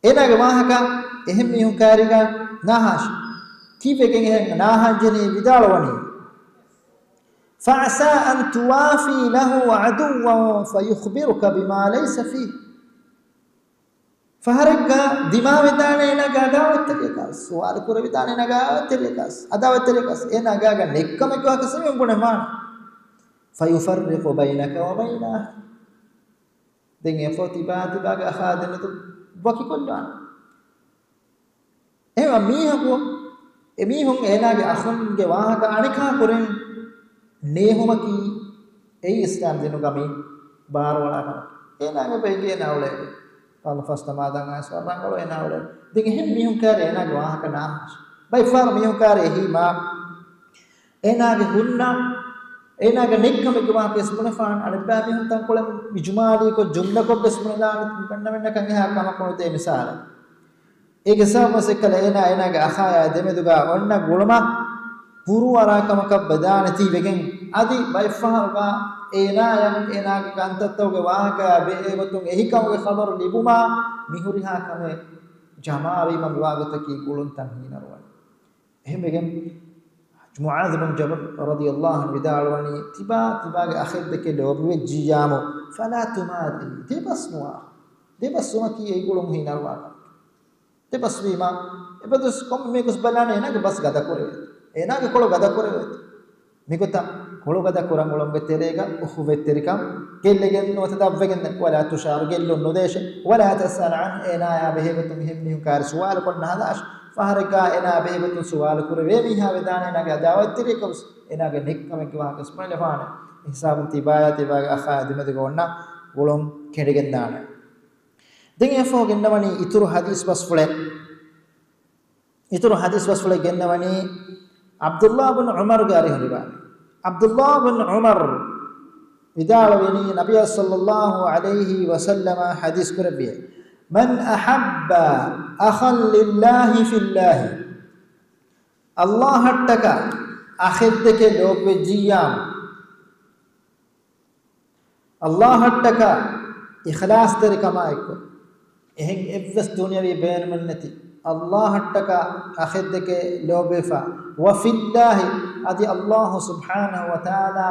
އޭނާގެ ވާހަކަ އެހެން މީހުން ކާރިގަ ނާހާށޭ. ކީއްވެގެން އެހެން ނާހާން ޖެހެނީ ވިދާޅުވަނީ، فعسى أن توافي له عدوا فيخبرك بما ليس فيه. ފަހަރެއްގަ ދިމާވެދާނެ އޭނާގެ އަދާވަތްތެރިޔަކާސް، ސުވާލު ކުރެވިދާނެ އޭނާގެ އަދާވަތްތެރިޔަކާސް، އަދާވަތްތެރިޔަކާސް، އޭނާ ގާގަ ނެއްކަމެއް ވާކަސް އެމީހުން ބުނެ މާނަ. فيفرق بينك وبينه. ދެން އެފަ ތިބާ ތިބާގެ އަޚާ ދެމެދު ވަކިކޮށްލާނެ. އެހެންވީމަ މީހަކު، އެމީހުން އޭނާގެ އަޚުންގެ ވާހަކަ އަނެކާ ކުރެން ނޭހުމަކީ އެއީ އިސްލާމް ދީނުގަ މި ބާރުއަޅާ ކަމަކީ. އޭނާގެ ބައިގެ އޭނާ އުޅޭ. ފަރުޟު ފަސް ނަމާދަށް އައިސް ރަނގަޅު އޭނާ އުޅޭ. ދެން އެހެން މީހުން ކާރި އޭނާގެ ވާހަކަ ނާހާށޭ. ބައެއްފަހަރު މީހުން ކާރި އެހީމާ އޭނާގެ ހުންނަ، އޭނާގެ ނެއްކަމެއްގެ ވާހަކަ ވެސް ބުނެފާނެ. އަނެއްބައި މީހުން ތަންކޮޅެއް އިޖުމާލީކޮށް، ޖުމްލަކޮށް ވެސް ބުނެލާނެ، މި ބަންނަމެންނަކަށް އެހާ ކަމަކު ނުދޭ މިސާލެއް. އޭގެ ސަބަބުން އެއްކަލަ އޭނާ އޭނާގެ އަޚާޔާ ދެމެދުގަ އޮންނަ ގުޅުމަށް ބުރޫއަރާ ކަމަކަށް ވެދާނެތީ ވެގެން، އަދި ބައެއްފަހަރުގަ އޭނާޔަށް އޭނާގެ ކަންތައްތަކުގެ ވާހަކަޔާ ބެހޭގޮތުން އެހިކަމުގެ ޚަބަރު ލިބުމާ މިހުރިހާ ކަމެއް ޖަމާވީމަ މިވާގޮތަކީ ގުޅުންތައް ހީނަރުވަނީ. އެހެންވެގެން މުޢާޛު ބިން ޖަބަލް ރަޟިޔަﷲ ޢަންހު ވިދާޅުވަނީ، ތިބާ ތިބާގެ އަޚެއްދެކެ ލޯބިވެއްޖިއްޔާމު، ފަލާ ތުމާރީ، ދެބަސް ނުވާ. ދެބަސްވުމަކީ އެ ގުޅުން ހީނަރުވާކަން. ދެބަސްވީމަ، އެބަދުސް ކޮންމެ މީހަކުސް ބަލާނެ އޭނާގެ ބަސް ގަދަކުރެވޭ. އޭނާގެ ކޮޅު ގަދަކުރެވޭ. މިގޮތަށް ކޮޅުގަދަ ކުރަން އުޅުމުގެ ތެރޭގަ އުޚުވަތްތެރިކަން ގެއްލިގެން ނުވަތަ ދަށްވެގެން، ވަލާ ތުޝާރު، ގެއްލުން ނުދޭށޭ، ވަލާ ތަސްއަލް ޢަން، އޭނާޔާ ބެހޭގޮތުން އެހެން މީހުން ކާރި ސުވާލު ކޮށް ނަހަލާށޭ. ފަހަރެއްގަ އޭނާޔާ ބެހޭގޮތުން ސުވާލު ކުރެވޭ މީހާ ވެދާނެ އޭނާގެ އަދާވަތްތެރިޔަކަށް ވެސް އޭނާގެ ނެތްކަމެއްގެ ވާހަކަ ވެސް ބުނެލަފާނެ. އެހިސާބުން ތިބާޔާ ތިބާގެ އަޚާ އެދެމެދުގަ އޮންނަ ގުޅުން ކެނޑިގެންދާނެ. ދެން އެއަށްފަހު ގެންނަވަނީ އިތުރު ޙަދީޘް ބަސްފުޅެއް. އިތުރު ޙަދީޘް ބަސްފުޅެއް ގެންނަވަނީ، ޢަބްދުﷲ ބިން ޢުމަރުގެ އަރިހުން ރިވާޔަތް. ޢަބްދުﷲ ބިން ޢުމަރު ވިދާޅުވަނީ، ނަބިއްޔާ ޞައްލަﷲ ޢަލައިހި ވަސައްލަމަ ޙަދީޘް ކުރެއްވިއޭ، مَنْ أَحَبَّ أَخًا لِلَّهِ فِي اللَّهِ، ﷲ އަށްޓަކާ އަޚެއްދެކެ ލޯބިވެއްޖިއްޔާމު، ﷲ އަށްޓަކާ އިޚްލާޞްތެރިކަމާ އެއްކޮށް، އެހެން އެއްވެސް ދުނިޔަވީ ބޭނުމެއް ނެތި، ﷲ އަށްޓަކާ އަޚެއްދެކެ ލޯބިވެފަ، وَفِي اللَّهِ، އަދި ﷲ ސުބްޙާނަހޫ ވަތަޢާލާ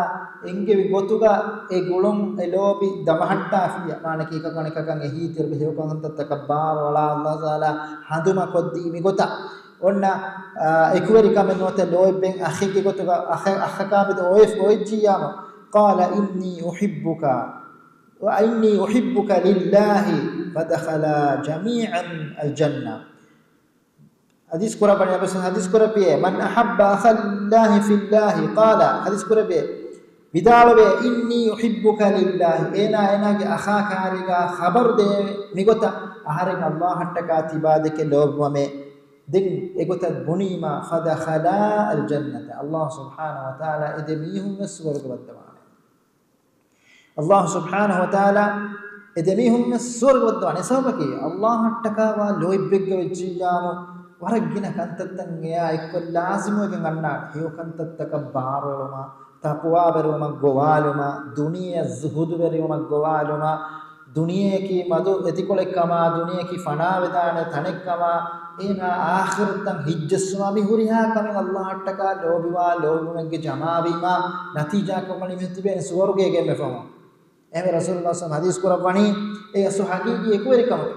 އެންގެވި ގޮތުގަ އެ ގުޅުން އެ ލޯބި ދަމަހައްޓާފިއްޔާ، މާނަކީ އެކަކު އަނެކަކަށް އެހީތެރި ބެހޭ ކަންތައްތަކަށް ބާރުއަޅާ ﷲ ތަޢާލާ ހަނދުމަކޮށްދީ މިގޮތަށް. އޮންނަ، އާ، އެކުވެރިކަމެއް ނުވަތަ ލޯތްބެއް އަޚެއްގެ ގޮތުގަ އަޚެއް، އަޚަކާ މެދު އޮވެ، އޮވެއްޖިއްޔާމު، قَالَ إِنِّي أُحِبُّكَ وَإِنِّي أُحِبُّكَ لِلَّهِ، فَدَخَلَا جَمِيعًا الْجَنَّةَ. ޙަދީޘް ކުރައްވަނީ، އަބަސް ޙަދީޘް ކުރެއްވިއޭ، مَنْ أَحَبَّ أَخًا لِلَّهِ فِي اللَّهِ، قَالَ، ޙަދީޘް ކުރެއްވިއޭ، ވިދާޅުވޭ، إِنِّي أُحِبُّكَ لِلَّهِ، އޭނާ އޭނާގެ އަޚާ ކާރިގަ ޚަބަރު ދޭ މިގޮތަށް، އަހަރެން ﷲ އަށްޓަކާ ތިބާދެކެ ލޯބިވަމޭ. ދެން އެގޮތަށް ބުނީމަ، فَدَخَلَا الْجَنَّةَ، ﷲ ސުބްޙާނަހޫ ވަތަޢާލާ އެ ދެ މީހުން ވެސް ސުވަރުގެ ވައްދަވާނެ. ﷲ ސުބްޙާނަހޫ ވަތަޢާލާ އެ ދެ މީހުން ވެސް ސުވަރުގެ ވައްދަވާނެ. ސަބަބަކީ، ﷲ އަށްޓަކާ ވާ ލޯތްބެއްގަ ވެއްޖިއްޔާމު، ވަރަށް ގިނަ ކަންތައްތައް އެއާ އެއްކޮށް ލާޒިމުވެގެން އަންނާނެ. ހެޔޮ ކަންތައްތަކަށް ބާރުއެޅުމަށް، ތަޤްވާވެރިވުމަށް ގޮވާލުމަށް، ދުނިޔެއަށް ޒުހުދުވެރިވުމަށް ގޮވާލުމަށް، ދުނިޔެއަކީ މަދު އެތިކޮޅެއްކަމާ، ދުނިޔެއަކީ ފަނާވެދާނެ ތަނެއްކަމާ، އޭނާ އާޚިރަތަށް ހިތްޖެއްސުމާ، މި ހުރިހާ ކަމެއް ﷲ އަށްޓަކާ ލޯބިވާ، ލޯބިވުމެއްގެ ޖަމާވީމާ، ނަތީޖާއަކަށް ވަނީ މި ތިބޭނެ ސުވަރުގޭގެ އެންމެ ފަހުން. އެހެންވެ ރަސޫލުﷲ ޞައްލަﷲު ޢަލައިހި ވަސައްލަމަ ޙަދީޘް ކުރައްވަނީ، އެ އަސްލު ޙަޤީޤީ އެކުވެރިކަމަކީ.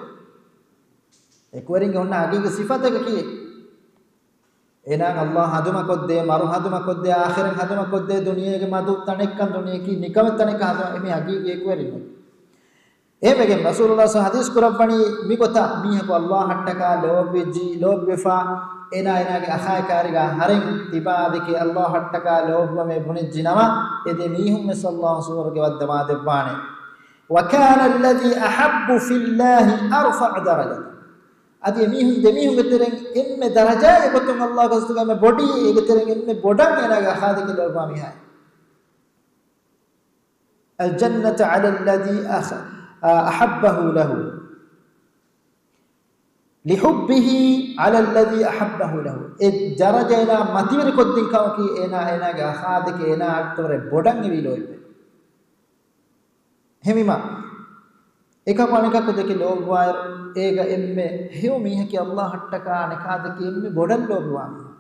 އެކުވެރިންގެ އޮންނަ ޙަޤީޤީ ސިފަތަކަކީ، އޭނާ ﷲ ހަނދުމަކޮށްދޭ، މަރު ހަނދުމަކޮށްދޭ، އާޚިރަތް ހަނދުމަކޮށްދޭ، ދުނިޔޭގެ މަދު ތަނެއްކަން، ދުނިޔެއަކީ ނިކަމެއް ތަނެއްކަން ހަނދުމަ، އެމީ ޙަޤީޤީ އެކުވެރިންނެއް. އެހެންވެގެން ރަސޫލުﷲ ޞައްލަﷲު ޢަލައިހި ވަސައްލަމަ ޙަދީޘް ކުރައްވަނީ މިގޮތަށް، މީހަކު ﷲ އަށްޓަކާ ލޯބިވެއްޖި، ލޯބިވެފަ، އޭނާ އޭނާގެ އަޚާ ކާރިގަ އަހަރެން ތިބާ ދެކެ ﷲ އަށްޓަކާ ލޯބިވަމޭ ބުނެއްޖި ނަމަ، އެ ދެ މީހުން ވެސް ﷲ ސުވަރުގެ ވައްދަވާދެއްވާނެ. وَكَانَ الَّذِي أَحَبُّ فِي اللَّهِ أَرْفَعَ دَرَجَةً. އަދި އެ މީހުން ދެ މީހުންގެ ތެރެއިން އެންމެ ދަރަޖާގެ ގޮތުން ﷲގެ ހަޟްރަތުގަ އެންމެ ބޮޑީ، އޭގެ ތެރެއިން އެންމެ ބޮޑަށް އޭނާގެ އަޚާ ދެކެ ލޯބިވާ މީހާއެއް. الْجَنَّةَ عَلَى الَّذِي أَخَ-، أَحَبَّهُ لَهُ. لِحُبِّهِ عَلَى الَّذِي أَحَبَّهُ لَهُ. އެ ދަރަޖަ އޭނާ މަތިވެރިކޮށްދިން ކަމަކީ، އޭނާ އޭނާގެ އަޚާ ދެކެ އޭނާއަށްޓަކާ ވަރަށް ބޮޑަށް އެވީ ލޯތްބެއް. އެހެންވީމަ، އެކަކު އަނެކަކު ދެކެ ލޯބިވާއިރު، އޭގަ އެންމެ ހެޔޮ މީހަކީ ﷲ އަށްޓަކާ އަނެކާ ދެކެ އެންމެ ބޮޑަށް ލޯބިވާ މީހާ.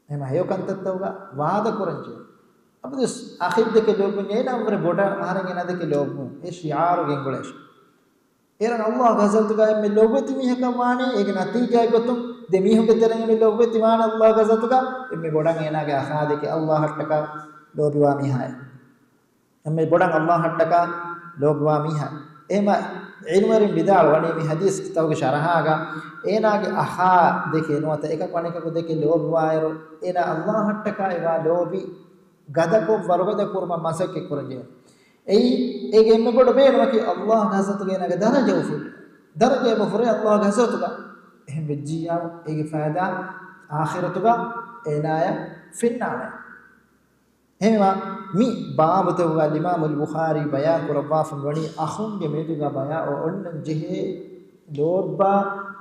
އެހެންވީމަ ހެޔޮ ކަންތައްތަކުގަ ވާދަ ކުރަން ޖެހޭ. އަބަދުވެސް އަޚެއްދެކެ ލޯބިވުން އޭނާ ވަރަށް ބޮޑަށް އަހަރެން އޭނާ ދެކެ ލޯބިވުން އެ ޝިޢާރު ގެންގުޅޭށޭ. އޭރުން ﷲގެ ހަޟްރަތުގަ އެންމެ ލޯބިވެތި މީހަކަށް ވާނީ، އޭގެ ނަތީޖާއެއް ގޮތުން ދެ މީހުންގެ ތެރެއިން އެންމެ ލޯބިވެތި ވާނީ ﷲގެ ހަޟްރަތުގަ އެންމެ ބޮޑަށް އޭނާގެ އަޚާ ދެކެ ﷲ އަށްޓަކާ ލޯބިވާ މީހާއެއް. އެންމެ ބޮޑަށް ﷲ އަށްޓަކާ ލޯބިވާ މީހާ. އެހެންވީމަ ޢިލްމުވެރިން ވިދާޅުވަނީ މި ޙަދީޘްތަކުގެ ޝަރަޙާގަ އޭނާގެ އަޚާ ދެކެ ނުވަތަ އެކަކު އަނެކަކު ދެކެ ލޯބިވާއިރު، އޭނާ ﷲ އަށްޓަކާ އެވާ ލޯބި ގަދަކޮށް ވަރުގަދަ ކުރުމަށް މަސައްކަތް ކުރަން ޖެހޭ. އެއީ، އޭގެ އެންމެ ބޮޑު ބޭނުމަކީ ﷲގެ ހަޟްރަތުގަ އޭނާގެ ދަރަޖަ އުފުއް، ދަރަޖަ އެބަ ހުރޭ ﷲގެ ހަޟްރަތުގަ. އެހެން ވެއްޖިއްޔާ އޭގެ ފައިދާ އާޚިރަތުގަ އޭނާޔަށް ފެންނާނެ. އެހެންވީމަ، މި ބާބުތަކުގަ އިމާމުލް ބުޚާރީ ބަޔާން ކުރައްވާފަ ވަނީ އަޚުންގެ މެދުގަ ބަޔާ އޮ-، އޮންނަން ޖެހޭ ލޯތްބާ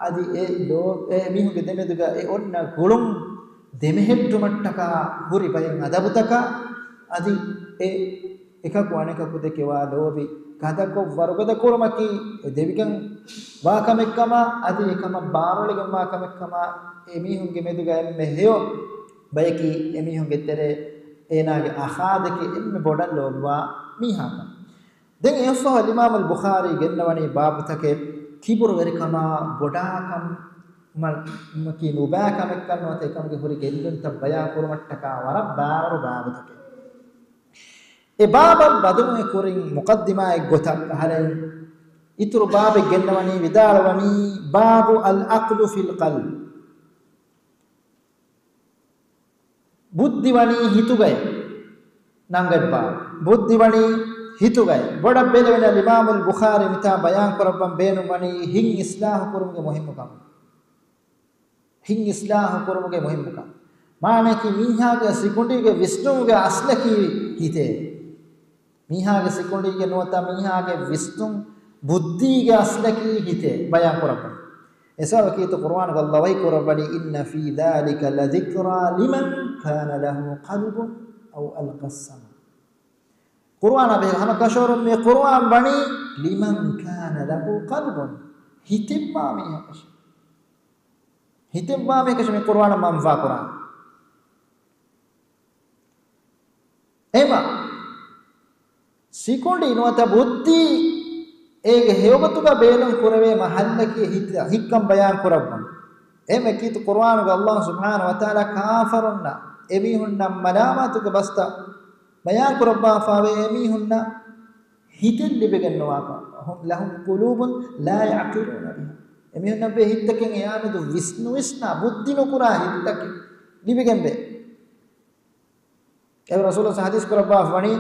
އަދި އެ ލޯ-، އެ މީހުންގެ ދެމެދުގަ އެ އޮންނަ ގުޅުން ދެމެހެއްޓުމަށްޓަކާ ހުރި ބައެއް އަދަބުތަކާ އަދި އެ އެކަކު އަނެކަކު ދެކެވާ ލޯބި ގަދަކޮށް ވަރުގަދަ ކުރުމަކީ އެ ދެވިގެން ވާ ކަމެއްކަމާ، އަދި އެކަމަށް ބާރުއެޅިގެން ވާ ކަމެއްކަމާ، އެމީހުންގެ މެދުގަ އެންމެ ހެޔޮ ބަޔަކީ އެމީހުންގެ ތެރޭ އޭނާގެ އަޚާދެކެ އެންމެ ބޮޑަށް ލޯބިވާ މީހާކަން. ދެން އެއަށްފަހު އިމާމުލް ބުޚާރީ ގެންނަވަނީ ބާބުތަކެއް، ކިބުރުވެރިކަމާ ބޮޑާކަމަކީ ނުބައި ކަމެއްކަން ނުވަތަ އެކަމުގެ ހުރި ގެއްލުންތައް ބަޔާން ކުރުމަށްޓަކާ ވަރަށް ބާރު ބާބުތަކެއް. އެ ބާބަށް ވަދުމުގެ ކުރިން މުޤައްދިމާއެއް ގޮތަށް އަހަރެން އިތުރު ބާބެއް ގެންނަވަނީ، ވިދާޅުވަނީ، باب العقل في القلب. ބުއްދި ވަނީ ހިތުގައި ނަންގަތް ބާބު. ބުއްދި ވަނީ ހިތުގައި. ބޮޑަށް ބެލެވެން އިމާމުލް ބުޚާރީ މިތާ ބަޔާން ކުރައްވަން ބޭނުން ވަނީ ހިތް އިސްލާހު ކުރުމުގެ މުހިއްމުކަން. ހިތް އިސްލާހު ކުރުމުގެ މުހިއްމުކަން. މާނައަކީ މީހާގެ ސިކުނޑީގެ ވިސްނުމުގެ އަސްލަކީ ހިތޭ. މީހާގެ ސިކުނޑީގެ ނުވަތަ މީހާގެ ވިސްނުން ބުއްދީގެ އަސްލަކީ ހިތޭ ބަޔާން ކުރައްވަނީ. އެސަބަބަކީ ޤުރުއާނުގަ ﷲ ވަޙީ ކުރައްވަނީ، إن في ذلك لذكرى لمن كان له قلب أو ألقى السمع. ޤުރުއާނާ ބެހޭ ހަމަ ކަށަވަރުން މި ޤުރުއާން ވަނީ، لمن كان له قلب. ހިތެއްވާ މީހަކަށް. ހިތެއްވާ މީހަކަށް މި ޤުރުއާނަށް މަންފާ ކުރާނެ. އެހެންވީމަ، ސިކުނޑި ނުވަތަ ބުއްދީ އޭގެ ހެޔޮގޮތުގަ ބޭނުން ކުރެވޭ މަޙައްލަކީ ހިތް، ހިތްކަން ބަޔާން ކުރައްވަން. އެހެންވެ ކީރިތި ޤުރުއާނުގަ ﷲ ސުބްޙާނަހޫ ވަތަޢާލާ ކާފަރުންނަށް އެމީހުންނަށް މަލާމާތުގެ ބަސްތައް ބަޔާން ކުރައްވާފައިވޭ، އެމީހުންނަށް ހިތެއް ލިބިގެން ނުވާކަމަށް. هم لهم قلوب لا يعقلون بها. އެމީހުންނަށްވޭ ހިތްތަކެއް އެއާމެދު ވިސްނުވިސްނާ، ބުއްދި ނުކުރާ ހިތްތަކެއް ލިބިގެންވޭ. އެ ރަސޫލު ޙަދީޘް ކުރައްވާފަ ވަނީ،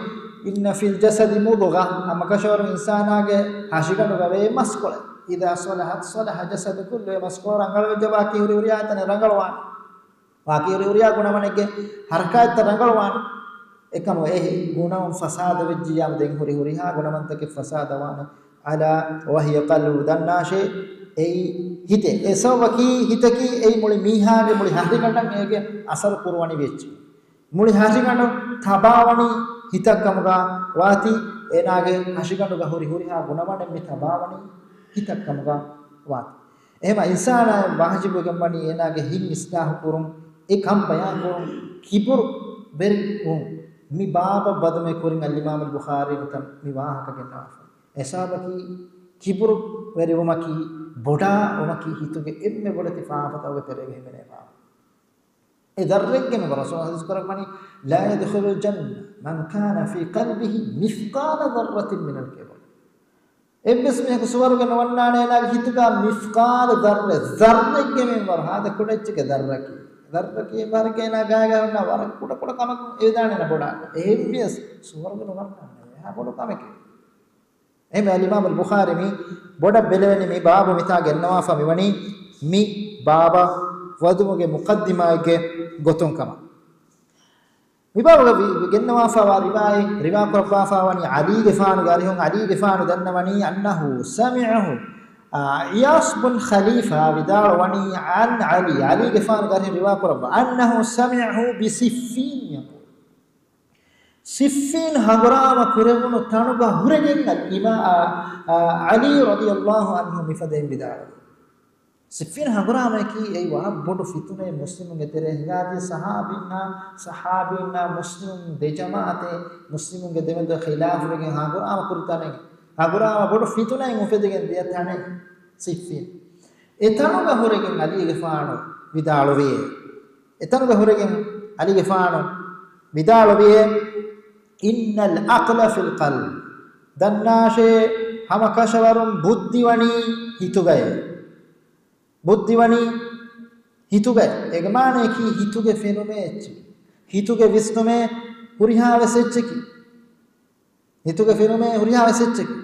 إن في الجسد مضغة، ހަމަކަށަވަރުން އިންސާނާގެ ހަށިގަނޑުގަ ވޭ މަސްކޮޅެއް، إذا صلحت صلح الجسد كله، މަސްކޮޅު ރަނގަޅުވެއްޖެ ވަކި ހުރި ހުރިހާ ތަނެއް ރަނގަޅުވާނެ. ވަކި ހުރި ހުރިހާ ގުނަވަނެއްގެ ހަރަކާތްތައް ރަނގަޅުވާނެ. އެކަމު އެ ގުނަވަން ފަސާދަވެއްޖިއްޔާމު ދެން ހުރި ހުރިހާ ގުނަވަންތަކެއް ފަސާދަވާނެ. ألا وهي القلب، ދަންނާށޭ އެއީ ހިތޭ. އެ ސަބަބަކީ ހިތަކީ އެއީ މުޅި މީހާގެ މުޅި ހަށިގަނޑަށް އޭގެ އަސަރު ކުރުވަނިވި އެއްޗެއް. މުޅި ހަށިގަނޑު ތަބާވަނީ ހިތަށް ކަމުގަ ވާތީ، އޭނާގެ ހަށިގަނޑުގަ ހުރި ހުރިހާ ގުނަވަނެއް މި ތަބާވަނީ ހިތަށް ކަމުގަ ވާތީ. އެހެންވީމަ އިންސާނާއަށް ވާޖިބުވެގެންވަނީ އޭނާގެ ހިތް އިސްލާހު ކުރުން، އެ ކަން ބަޔާން ކުރުން، ކިބުރުވެރިވުން. މި ބާބަށް ވަދުމެ ކުރިން އަލްއިމާމުލް ބުޚާރީ ނުތަ މި ވާހަކަ ގެންނަވާފަ. އެ ސަބަބަކީ ކިބުރުވެރިވުމަކީ ބޮޑާވުމަކީ ހިތުގެ އެންމެ ބޮޑެތި ފާފަތަކުގެ ތެރޭގަ ހިމެނޭ ފާފަ. އެ ދަށްރެއްގެ މިންވަރު ރަސޫލު ޙަދީޘް ކުރައްވަނީ، لا يدخل الجنة من كان في قلبه مثقال ذرة من الكبر. އެއްވެސް މީހަކު ސުވަރުގެ ނުވަންނާނެ އޭނާގެ ހިތުގަ މިސްޤާލު ޛައްރަ، ޛައްރެއްގެ މިންވަރު، ހާދަ ކުޑައެއްޗެކޭ ޛައްރަކީ. ޛައްރަކީ އެއްވަރަކަށް އޭނާ ގާތްގަ ހުންނަ ވަރަށް ކުޑަ ކުޑަ ކަމަކުން އެދާނެ ބޮޑާކަށް. އެހެންވިޔަސް ސުވަރުގެ ނުވަންނާނެ، އެހާ ބޮޑު ކަމެކޭ. އެހެންވެ އަލްއިމާމުލް ބުޚާރީ މި ބޮޑަށް ބެލެވެނީ މި ބާބު މިތާ ގެންނަވާފަ މިވަނީ މި ބާބަށް ވަދުމުގެ މުޤައްދިމާއެއްގެ ގޮތުން ކަމަށް. މި ބާބުގަ ވި-، ގެންނަވާފައިވާ ރިވާޔަތް، ރިވާ ކުރައްވާފައިވަނީ ޢަލީގެފާނުގެ އަރިހުން، ޢަލީގެފާނު ދަންނަވަނީ أنه سمعه، އާ، އިޔާސް ބުން ޚަލީފާ ވިދާޅުވަނީ عن علي، ޢަލީގެފާނުގެ އަރިހުން ރިވާ ކުރައްވާ، أنه سمعه بصفين يقول. ޞިއްފީން ހަނގުރާމަ ކުރެވުނު ތަނުގަ ހުރެގެން އިމާ-، އާ، އާ، ޢަލީ ރަޟިޔަﷲ ޢަންހު މިފަދައިން ވިދާޅުވި. ޞިއްފީން ހަނގުރާމައަކީ އެއީ ވަރަށް ބޮޑު ފިތުނައެއް މުސްލިމުންގެ ތެރޭ ހިނގާދިޔަ ޞަޙާބީންނާ، ޞަޙާބީންނާ މުސްލިމުން ދެ ޖަމާޢަތެއް މުސްލިމުންގެ ދެމެދު ޚިލާފުވެގެން ހަނގުރާމަ ކުރި ތަނެއް، ހަނގުރާމަ ބޮޑު ފިތުނައެއް އުފެދިގެން ދިޔަ ތަނެއް ޞިއްފީން. އެތަނުގަ ހުރެގެން ޢަލީގެފާނު ވިދާޅުވި. އެތަނުގަ ހުރެގެން ޢަލީގެފާނު ވިދާޅުވި، إن العقل في القلب. ދަންނާށޭ، ހަމަކަށަވަރުން ބުއްދިވަނީ ހިތުގައޭ. ބުއްދިވަނީ ހިތުގައޭ. އޭގެ މާނައަކީ ހިތުގެ ފެނުމޭ އެއްޗެކޭ. ހިތުގެ ވިސްނުމޭ ހުރިހާވެސް އެއްޗެކޭ. ހިތުގެ ފެނުމޭ ހުރިހާވެސް އެއްޗެކޭ.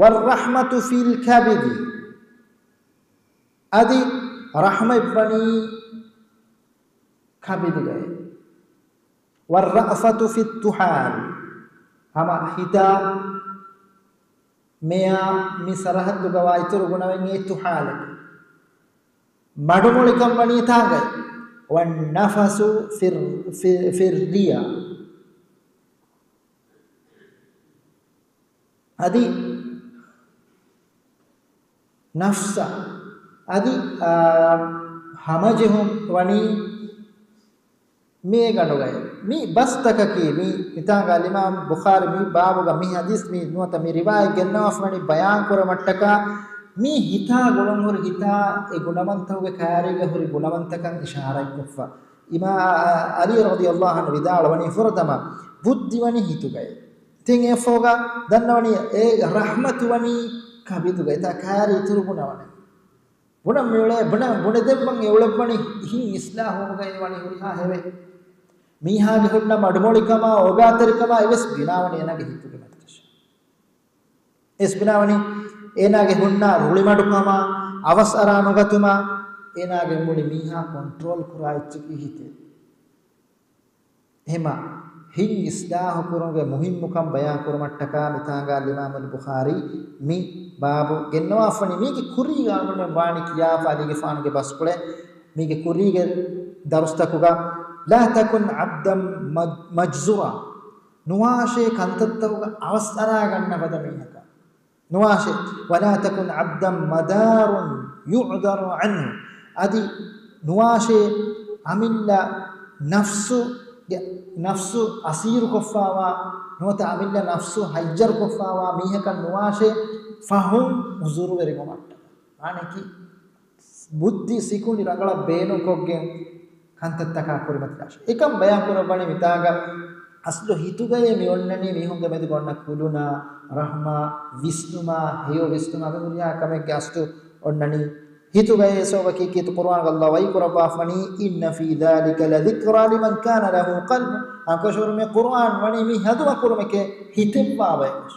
والرحمة في الكبد. އަދި ރަޙްމަތްވަނީ ކަބިދުގައޭ. والرأفة في الطحال. ހަމަ ހިތާ މެޔާ މި ސަރަހައްދުގަވާ އިތުރު ގުނަވަން އެއީ ތުހާލެކޭ. މަޑުމޮޅިކަން ވަނީ ތާނގައި. والنفس في ال-، في، في الريا. އަދި ނަފްސަށް އަދި، އާ، ހަމަޖެހުން ވަނީ މި ގަނޑުގައި. މި ބަސްތަކަކީ މި މިތާނގަ އަލްއިމާމް ބުޚާރީ މި ބާބުގަ މި ޙަދީޘް މި ނުވަތަ މި ރިވާޔަތް ގެންނަވާފަ ވަނީ ބަޔާން ކުރުމަށްޓަކާ، މި ހިތާ ގުޅުންހުރި ހިތާ އެ ގުނަވަންތަކުގެ ކާރީގަ ހުރި ގުނަވަންތަކަށް އިޝާރާތްކޮށްފަ. އިމާ އަލީ ރަޟިޔަﷲ ޢަންހު ވިދާޅުވަނީ ފުރަތަމަ ބުއްދި ވަނީ ހިތުގައި. ތިން އެއަށްފަހުގަ ދަންނަވަނީ އެ ރަޙްމަތު ވަނީ ކަބިދުގައި ތާ ކާރި އިތުރު ގުނަވަނެ. ބުނަން މިއުޅޭ، ބުނަ، ބުނެދެއްވަން އެ އުޅެއްވަނީ ހިތް އިސްލާހުވުމުގައި ވަނީ ހުރިހާ ހެވެ. މީހާގެ ހުންނަ މަޑުމޮޅިކަމާ، އޯގާތެރިކަމާ އެވެސް ބިނާވަނީ އޭނާގެ ހިތުގެ މައްޗަށް. އެސް ބިނާވަނީ އޭނާގެ ހުންނަ ރުޅިމަޑުކަމާ، އަވަސް އަރާ ނުގަތުމާ، އޭނާގެ މުޅި މީހާ ކޮންޓްރޯލް ކުރާ އެއްޗަކީ ހިތޭ. އެހެމަ ހިތް އިސްލާހު ކުރުމުގެ މުހިއްމުކަން ބަޔާން ކުރުމަށްޓަކާ މިތާނގާ އަލްއިމާމު އަލްބުޚާރީ މި ބާބު ގެންނަވާފަނީ. މީގެ ކުރީގާ އަޅުގަނޑުމެން ވާނީ ކިޔާފަ އަލީގެފާނުގެ ބަސްފުޅެއް މީގެ ކުރީގެ ދަރުސްތަކުގަ، لا تكن عبدا مجزورا، ނުވާށޭ ކަންތައްތަކުގަ އަވަސް އަރާގަންނަ ފަދަ މީހަކަށް. ނުވާށޭ، ولا تكن عبدا مدارا يعدر عنه. އަދި ނުވާށޭ، އަމިއްލަ ނަފްސު، ނަފްސު އަސީރުކޮށްފާވާ، ނުވަތަ އަމިއްލަ ނަފްސު ހައްޔަރުކޮށްފާވާ މީހަކަށް ނުވާށޭ، ފަހުން ހުޒުރުވެރިވުމަށްޓަކާ. މާނައަކީ، ބުއްދި ސިކުނޑި ރަނގަޅަށް ބޭނުންކޮށްގެން ކަންތައްތަކާ ކުރިމަތިލާށޭ. އެކަން ބަޔާން ކުރައްވަނީ މިތާގަ އަސްލު ހިތުގައޭ މި އޮންނަނީ މީހުންގެ މެދުގަ އޮންނަ ކުލުނާ، ރަޙްމާ، ވިސްނުމާ، ހެޔޮ ވިސްނުމާ މި ހުރިހާ ކަމެއްގެ އަސްލު އޮންނަނީ ހިތުގައޭ. ސަބަބަކީ ކީރިތި ޤުރުއާންގަ ﷲ ވަޙީ ކުރައްވާފަނީ، إن في ذلك لذكرى لمن كان له قلب. އަނކަށަވަރު މި ޤުރުއާން ވަނީ މި ހަނދުމަކުރުމެކޭ ހިތެއްވާ ބަޔަކަށް.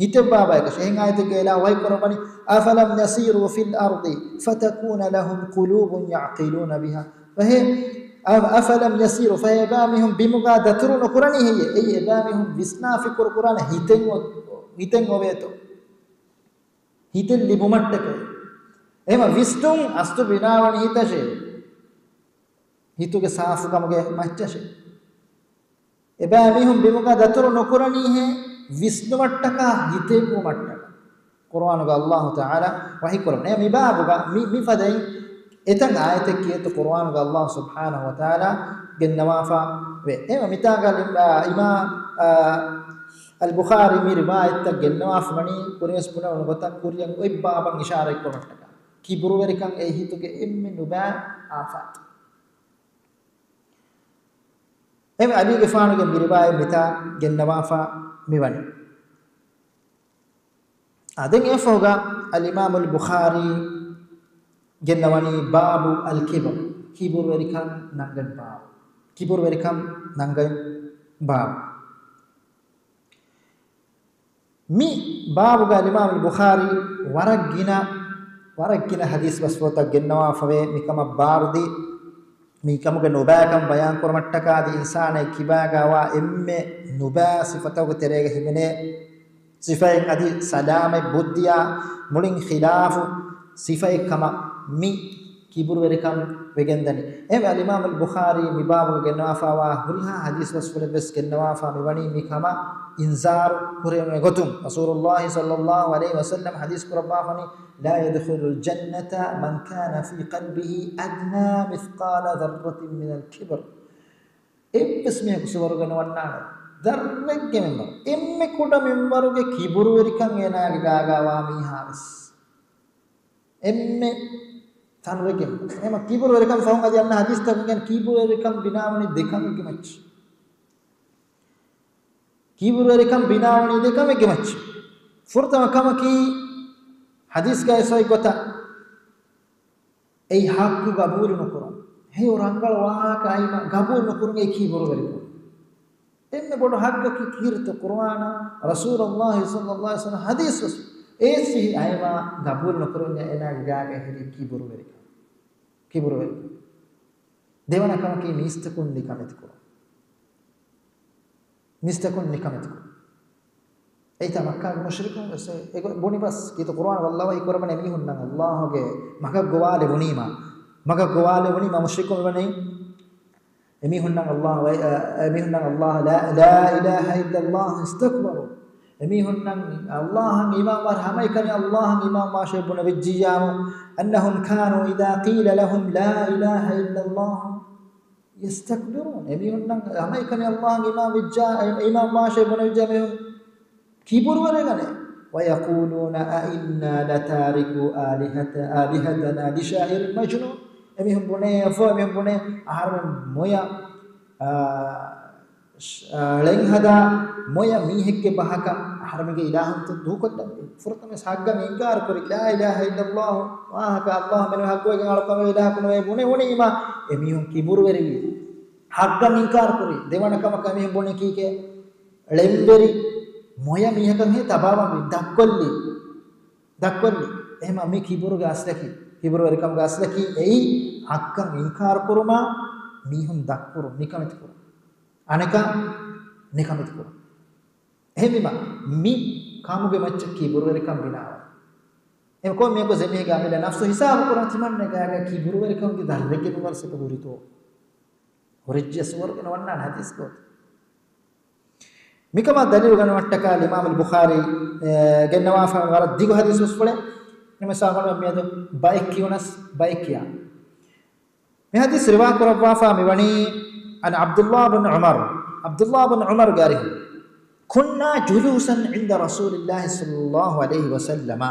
ހިތެއްވާ ބަޔަކަށް. އެހެން އާޔަތެއްގައި އިލާހު ވަޙީ ކުރައްވަނީ، أفلم يسيروا في الأرض فتكون لهم قلوب يعقلون بها. ފަހެ، أ-، أفلم يسيروا، ފަހެ އެބައިމީހުން ބިމުގަ ދަތުރު ނުކުރަނީ ހެއްޔޭ؟ އެއީ އެބައިމީހުން ވިސްނާ ފިކުރު ކުރާނެ ހިތެއް އޮ-، ހިތެއް އޮވޭތޯ. ހިތެއް ލިބުމަށްޓަކައި. އެހެމަ ވިސްނުން އަސްލު ބިނާވަނީ ހިތަށޭ. ހިތުގެ ސާފުކަމުގެ މައްޗަށޭ. އެބައިމީހުން ބިމުގަ ދަތުރު ނުކުރަނީހޭ ވިސްނުމަށްޓަކާ ހިތެއްވުމަށްޓަކާ. ޤުރުއާނުގަ ﷲ ތަޢާލާ ވަޙީ ކުރަން. އެ މިބާބުގަ މި، މިފަދައިން އެތައް އާޔަތެއް ކިޔޭތޯ ޤުރުއާނުގަ ﷲ ސުބްޙާނަހު ވަތަޢާލާ ގެންނަވާފަ ވޭ. އެ މިތާގަ އިމާ، އާ، އަލްބުޚާރީ މި ރިވާޔަތްތައް ގެންނަވާފަ ވަނީ ކުރިންވެސް ބުނެވުނު ގޮތަށް ކުރިއަށް އޮތް ބާބަށް އިޝާރަތްކުރުމަށްޓަކާ. ކިބުރުވެރިކަން އެ ހިތުގެ އެންމެ ނުބައި އާފާތެއް. އެ އަލީގެފާނުގެ މި ރިވާޔަތް މިތާ ގެންނަވާފަ މިވަނީ. އާ، ދެން އެފަހުގަ އަލްއިމާމު އަލްބުޚާރީ ގެންނަވަނީ ބާބު އަލްކިބްރި، ކިބުރުވެރިކަން ނަންގަން ބާބު. ކިބުރުވެރިކަން ނަންގަން ބާބު. މި ބާބުގަ އަލްއިމާމު އަލްބުޚާރީ ވަރަށް ގިނަ، ވަރަށް ގިނަ ޙަދީޘް ބަސްފުޅުތައް ގެންނަވާފަވޭ. މިކަމަށް ބާރުދީ، މިކަމުގެ ނުބައިކަން ބަޔާން ކުރުމަށްޓަކާ އަދި އިންސާނެއް ކިބާގަވާ އެންމެ ނުބައި ސިފަތަކުގެ ތެރޭގަ ހިމެނޭ ސިފައެއް އަދި ސަލާމަތް ބުއްދިއާ މުޅިން ޚިލާފު ސިފައެއް ކަމަށް މި ކިބުރުވެރިކަން ވެގެންދަނީ. އެހެންވެ، އަލްއިމާމު އަލްބުޚާރީ މި ބާބުގަ ގެންނަވާފަވާ ހުރިހާ ޙަދީޘް ބަސްފުޅެއްވެސް ގެންނަވާފަ މިވަނީ މިކަމަށް އިންޒާރު ކުރެވޭ ގޮތުން. ރަސޫލުﷲ ޞައްލަﷲ ޢަލައިހި ވަސައްލަމަ ޙަދީޘް ކުރައްވާފަނީ، لا يدخل الجنة من كان في قلبه أدنى مثقال ذرة من الكبر. އެއްވެސް މީހަކު ސުވަރުގެ ނުވަންނާނެ ޛައްރައެއްގެ މިންވަރު، އެންމެ ކުޑަ މިންވަރުގެ ކިބުރުވެރިކަން އޭނާގެ ގާގާވާ މީހާވެސް. އެންމެ ތަންވެގެން. އެހެން ކިބުރުވެރިކަން ފަހުން އަދި އަންނަ ޙަދީޘްތަކުން ކިބުރުވެރިކަން ބިނާވަނީ ދެކަމެއްގެ މައްޗަށް. ކިބުރުވެރިކަން ބިނާވަނީ ދެކަމެއްގެ މައްޗަށް. ފުރަތަމަ ކަމަކީ ޙަދީޘްގައި ސޮއި ގޮތަށް އެއީ ޙައްޤު ގަބޫލު ނުކުރުން. ހެޔޮ ރަނގަޅު ވާހަކަ އައިމަ ގަބޫލު ނުކުރުން އެއީ ކިބުރުވެރިކަން. އެންމެ ބޮޑު ޙައްޤަކީ ކީރިތި ޤުރުއާނާ ރަސޫލުﷲ ޞައްލަﷲ ޢަލައިހި ވަސައްލަމަ ޙަދީޘް ވެސް. އޭސި އައިމާ ގަބޫލު ނުކުރުންޏާ އޭނާގެ ގާގަ ހެރީ ކިބުރުވެރިކަން. ކިބުރުވެރިކަން. ދެވަނަ ކަމަކީ މީސްތަކުން ނިކަމެތިކުރުން. މީސްތަކުން ނިކަމެތިކުރުން. އެއީތާ މައްކާގެ މުޝްރިކުން ވެސް އެ ގޮ-، ބުނި ބަސް. ކީރިތި ޤުރުއާން ﷲ ވަޙީ ކުރައްވަނީ އެމީހުންނަށް ﷲ ގެ މަގަށް ގޮވާލެވުނީމާ. މަގަށް ގޮވާލެވުނީމާ މުޝްރިކުން ވަނީ. އެމީހުންނަށް ﷲ ވަ-، އަ، އެމީހުންނަށް ﷲ لا، لا إله إلا الله استكبروا. އެމީހުންނަށް އައްލާހަށް އީމާންވާ ހަމައެކަނި އައްލާހަށް އީމާންވާށޭ ބުނެވިއްޖިއްޔާމު، أنهم كانوا إذا قيل لهم لا إله إلا الله يستكبرون. އެމީހުންނަށް ހަމައެކަނި އައްލާހަށް އީމާންވެއްޖާ، އީމާންވާށޭ ބުނެވިއްޖާ މީހުން ކިބުރުވެރިވެގަނޭ. ويقولون أئنا لتاركو آلهة، آلهتنا لشاعر مجنون. އެމީހުން ބުނޭ، އެފޯ، އެމީހުން ބުނޭ، އަހަރުމެން މޮޔަ، އާ، ޝް-، އާ، ޅެން ހަދާ މޮޔަ މީހެއްގެ ބަހަކަށް އަހަރުމެންގެ އިލާހުންތައް ދޫކޮށްލަން. ފުރަތަމަ ހައްގަށް އިންކާރު ކުރި، لا إله إلا الله، ވާހަކަ އައްލާހު މެނުވެ ހައްގުވެގެން އަޅުކަމެއް އިލާހަކު ނުވޭ ބުނެ ބުނީމާ، އެމީހުން ކިބުރުވެރިވި. ހައްގަށް އިންކާރު ކުރި. ދެވަނަ ކަމަކަށް އެމީހުން ބުނީ ކީކޭ؟ ޅެންވެރި މޮޔަ މީހަކަށް ހޭ ތަބާވަންވީ. ދަށްކޮށްލީ. ދަށްކޮށްލީ. އެހެމަ މި ކިބުރުގެ އަސްލަކީ، ކިބުރުވެރިކަމުގެ އަސްލަކީ އެއީ ހައްގަށް އިންކާރު ކުރުމާ، މީހުން ދަށްކުރުން، ނިކަމެތި ކުރުން. އަނެކާ ނިކަމެތި ކުރުން. އެހެންވީމަ، މި ކަމުގެ މައްޗަށް ކިބުރުވެރިކަން ބިނާވާ. އެ ކޮން މީހަކު ޒެމީގާ މިލަ ނަފްސު ހިސާބު ކުރަން ތިމަންނަގާގަ ކިބުރުވެރިކަމުގެ ދަށްރެއްގެ ނުވަރު ސެކަ ހުރިތޯ؟ ހުރިއްޖެ ސުވަރުގެ ނުވަންނާނެ ހަދީސް ގޯތި. މިކަމާ ދަލީލު ގަންނަވަންޓަކާ އިމާމުލް ބުޚާރީ، އެ، ގެންނަވާފަ ވަރަށް ދިގު ހަދީސް ވެސް ފުޅެ. ނިމިސާ ގޮނޑު މިއަދު ބައެއް ކިޔުނަސް ބައެއް ކިޔާ. މި ހަދީސް ރިވާ ކުރައްވާފާ މިވަނީ عن عبد الله بن عمر، ޢަބްދުﷲ ބިން ޢުމަރުގެ އަރިހު. كنا جلوسا عند رسول الله صلى الله عليه وسلم.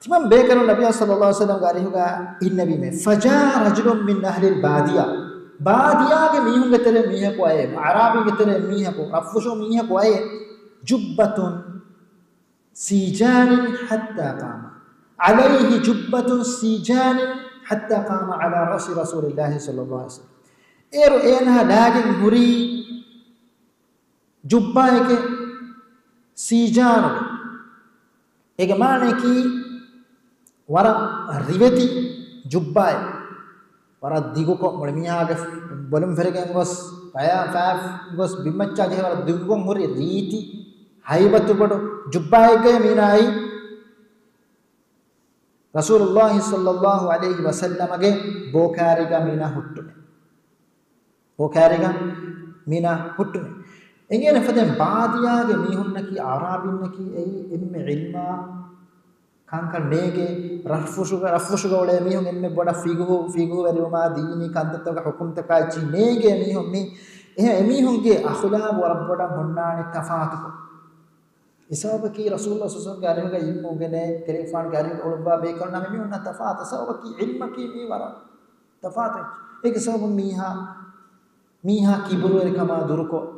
ތިމަން ބޭކަލުން ނަބިއްޔާ ޞައްލައްލާހު ޢަލައިހި ވަސައްލަމްގެ އަރިހުގަ އިންނެވީމޭ. فجاء رجل من أهل البادية. ބާދިޔާގެ މީހުންގެ ތެރެ މީހަކު އައޭ، އަޢްރާބީގެ ތެރެ މީހަކު، ރަށްފުށު މީހަކު އައޭ، جبة سيجان حتى قام. عليه جبة سيجان حتى قام على رأس رسول الله صلى الله عليه وسلم. އޭރު އޭނާ ލާގެން ހުރީ ޖުއްބާއެކޭ ސީޖާނުގެ. އޭގެ މާނައަކީ ވަރަށް ރިވެތި ޖުއްބާއެއް. ވަރަށް ދިގުކޮށް، މުޅި މީހާގެ ބޮލުން ފެރިގެން ގޮސް، ފަޔާ ފާ ގޮސް ބިންމައްޗާ ޖެހި ވަރަށް ދިގުކޮށް ހުރި ރީތި ހައިބަތު ބޮޑު ޖުއްބާއެއްގައި މީނާ އައީ. ރަސޫލުﷲ ޞައްލައްލާހު ޢަލައިހި ވަސައްލަމަގެ ބޯކާރީގަ މީނާ ހުއްޓުނެ. ބޯކާރީގަ މީނާ ހުއްޓުނެ. އެނގޭނެ ފަދައިން ބާދިޔާގެ މީހުންނަކީ، އަޢްރާބީންނަކީ އެއީ އެންމެ ޢިލްމާ ކަންކަން ނޭގޭ، ރަށްފުށުގަ، ރަށްފުށުގަ އުޅޭ މީހުން އެންމެ ބޮޑަށް ފިގުހު، ފިގުހުވެރިވުމާ ދީނީ ކަންތައްތަކުގެ ޙުކުމްތަކާ އެއްޗިހި ނޭގޭ މީހުން މީ. އެހެން އެމީހުންގެ އަޚުލާޤު ވަރަށް ބޮޑަށް ހުންނާނެ ތަފާތުކޮށް. އެ ސަބަބަކީ ރަސޫލުﷲ ޞައްލައްލާހު ޢަލައިހި ވަސައްލަމްގެ އަރިހުގަ ޢިލްމު އުނގެނޭ، ތެރެއިންފާނުގެ އަރިހުގަ އުޅުއްވާ ބޭކަލުންނާ މިމީހުންނާ ތަފާތު. ސަބަބަކީ ޢިލްމަކީ މީ ވަރަށް ތަފާތު އެއްޗެއް. އޭގެ ސަބަބުން މީހާ، މީހާ ކިބުރުވެރިކަމާ ދުރުކޮށް،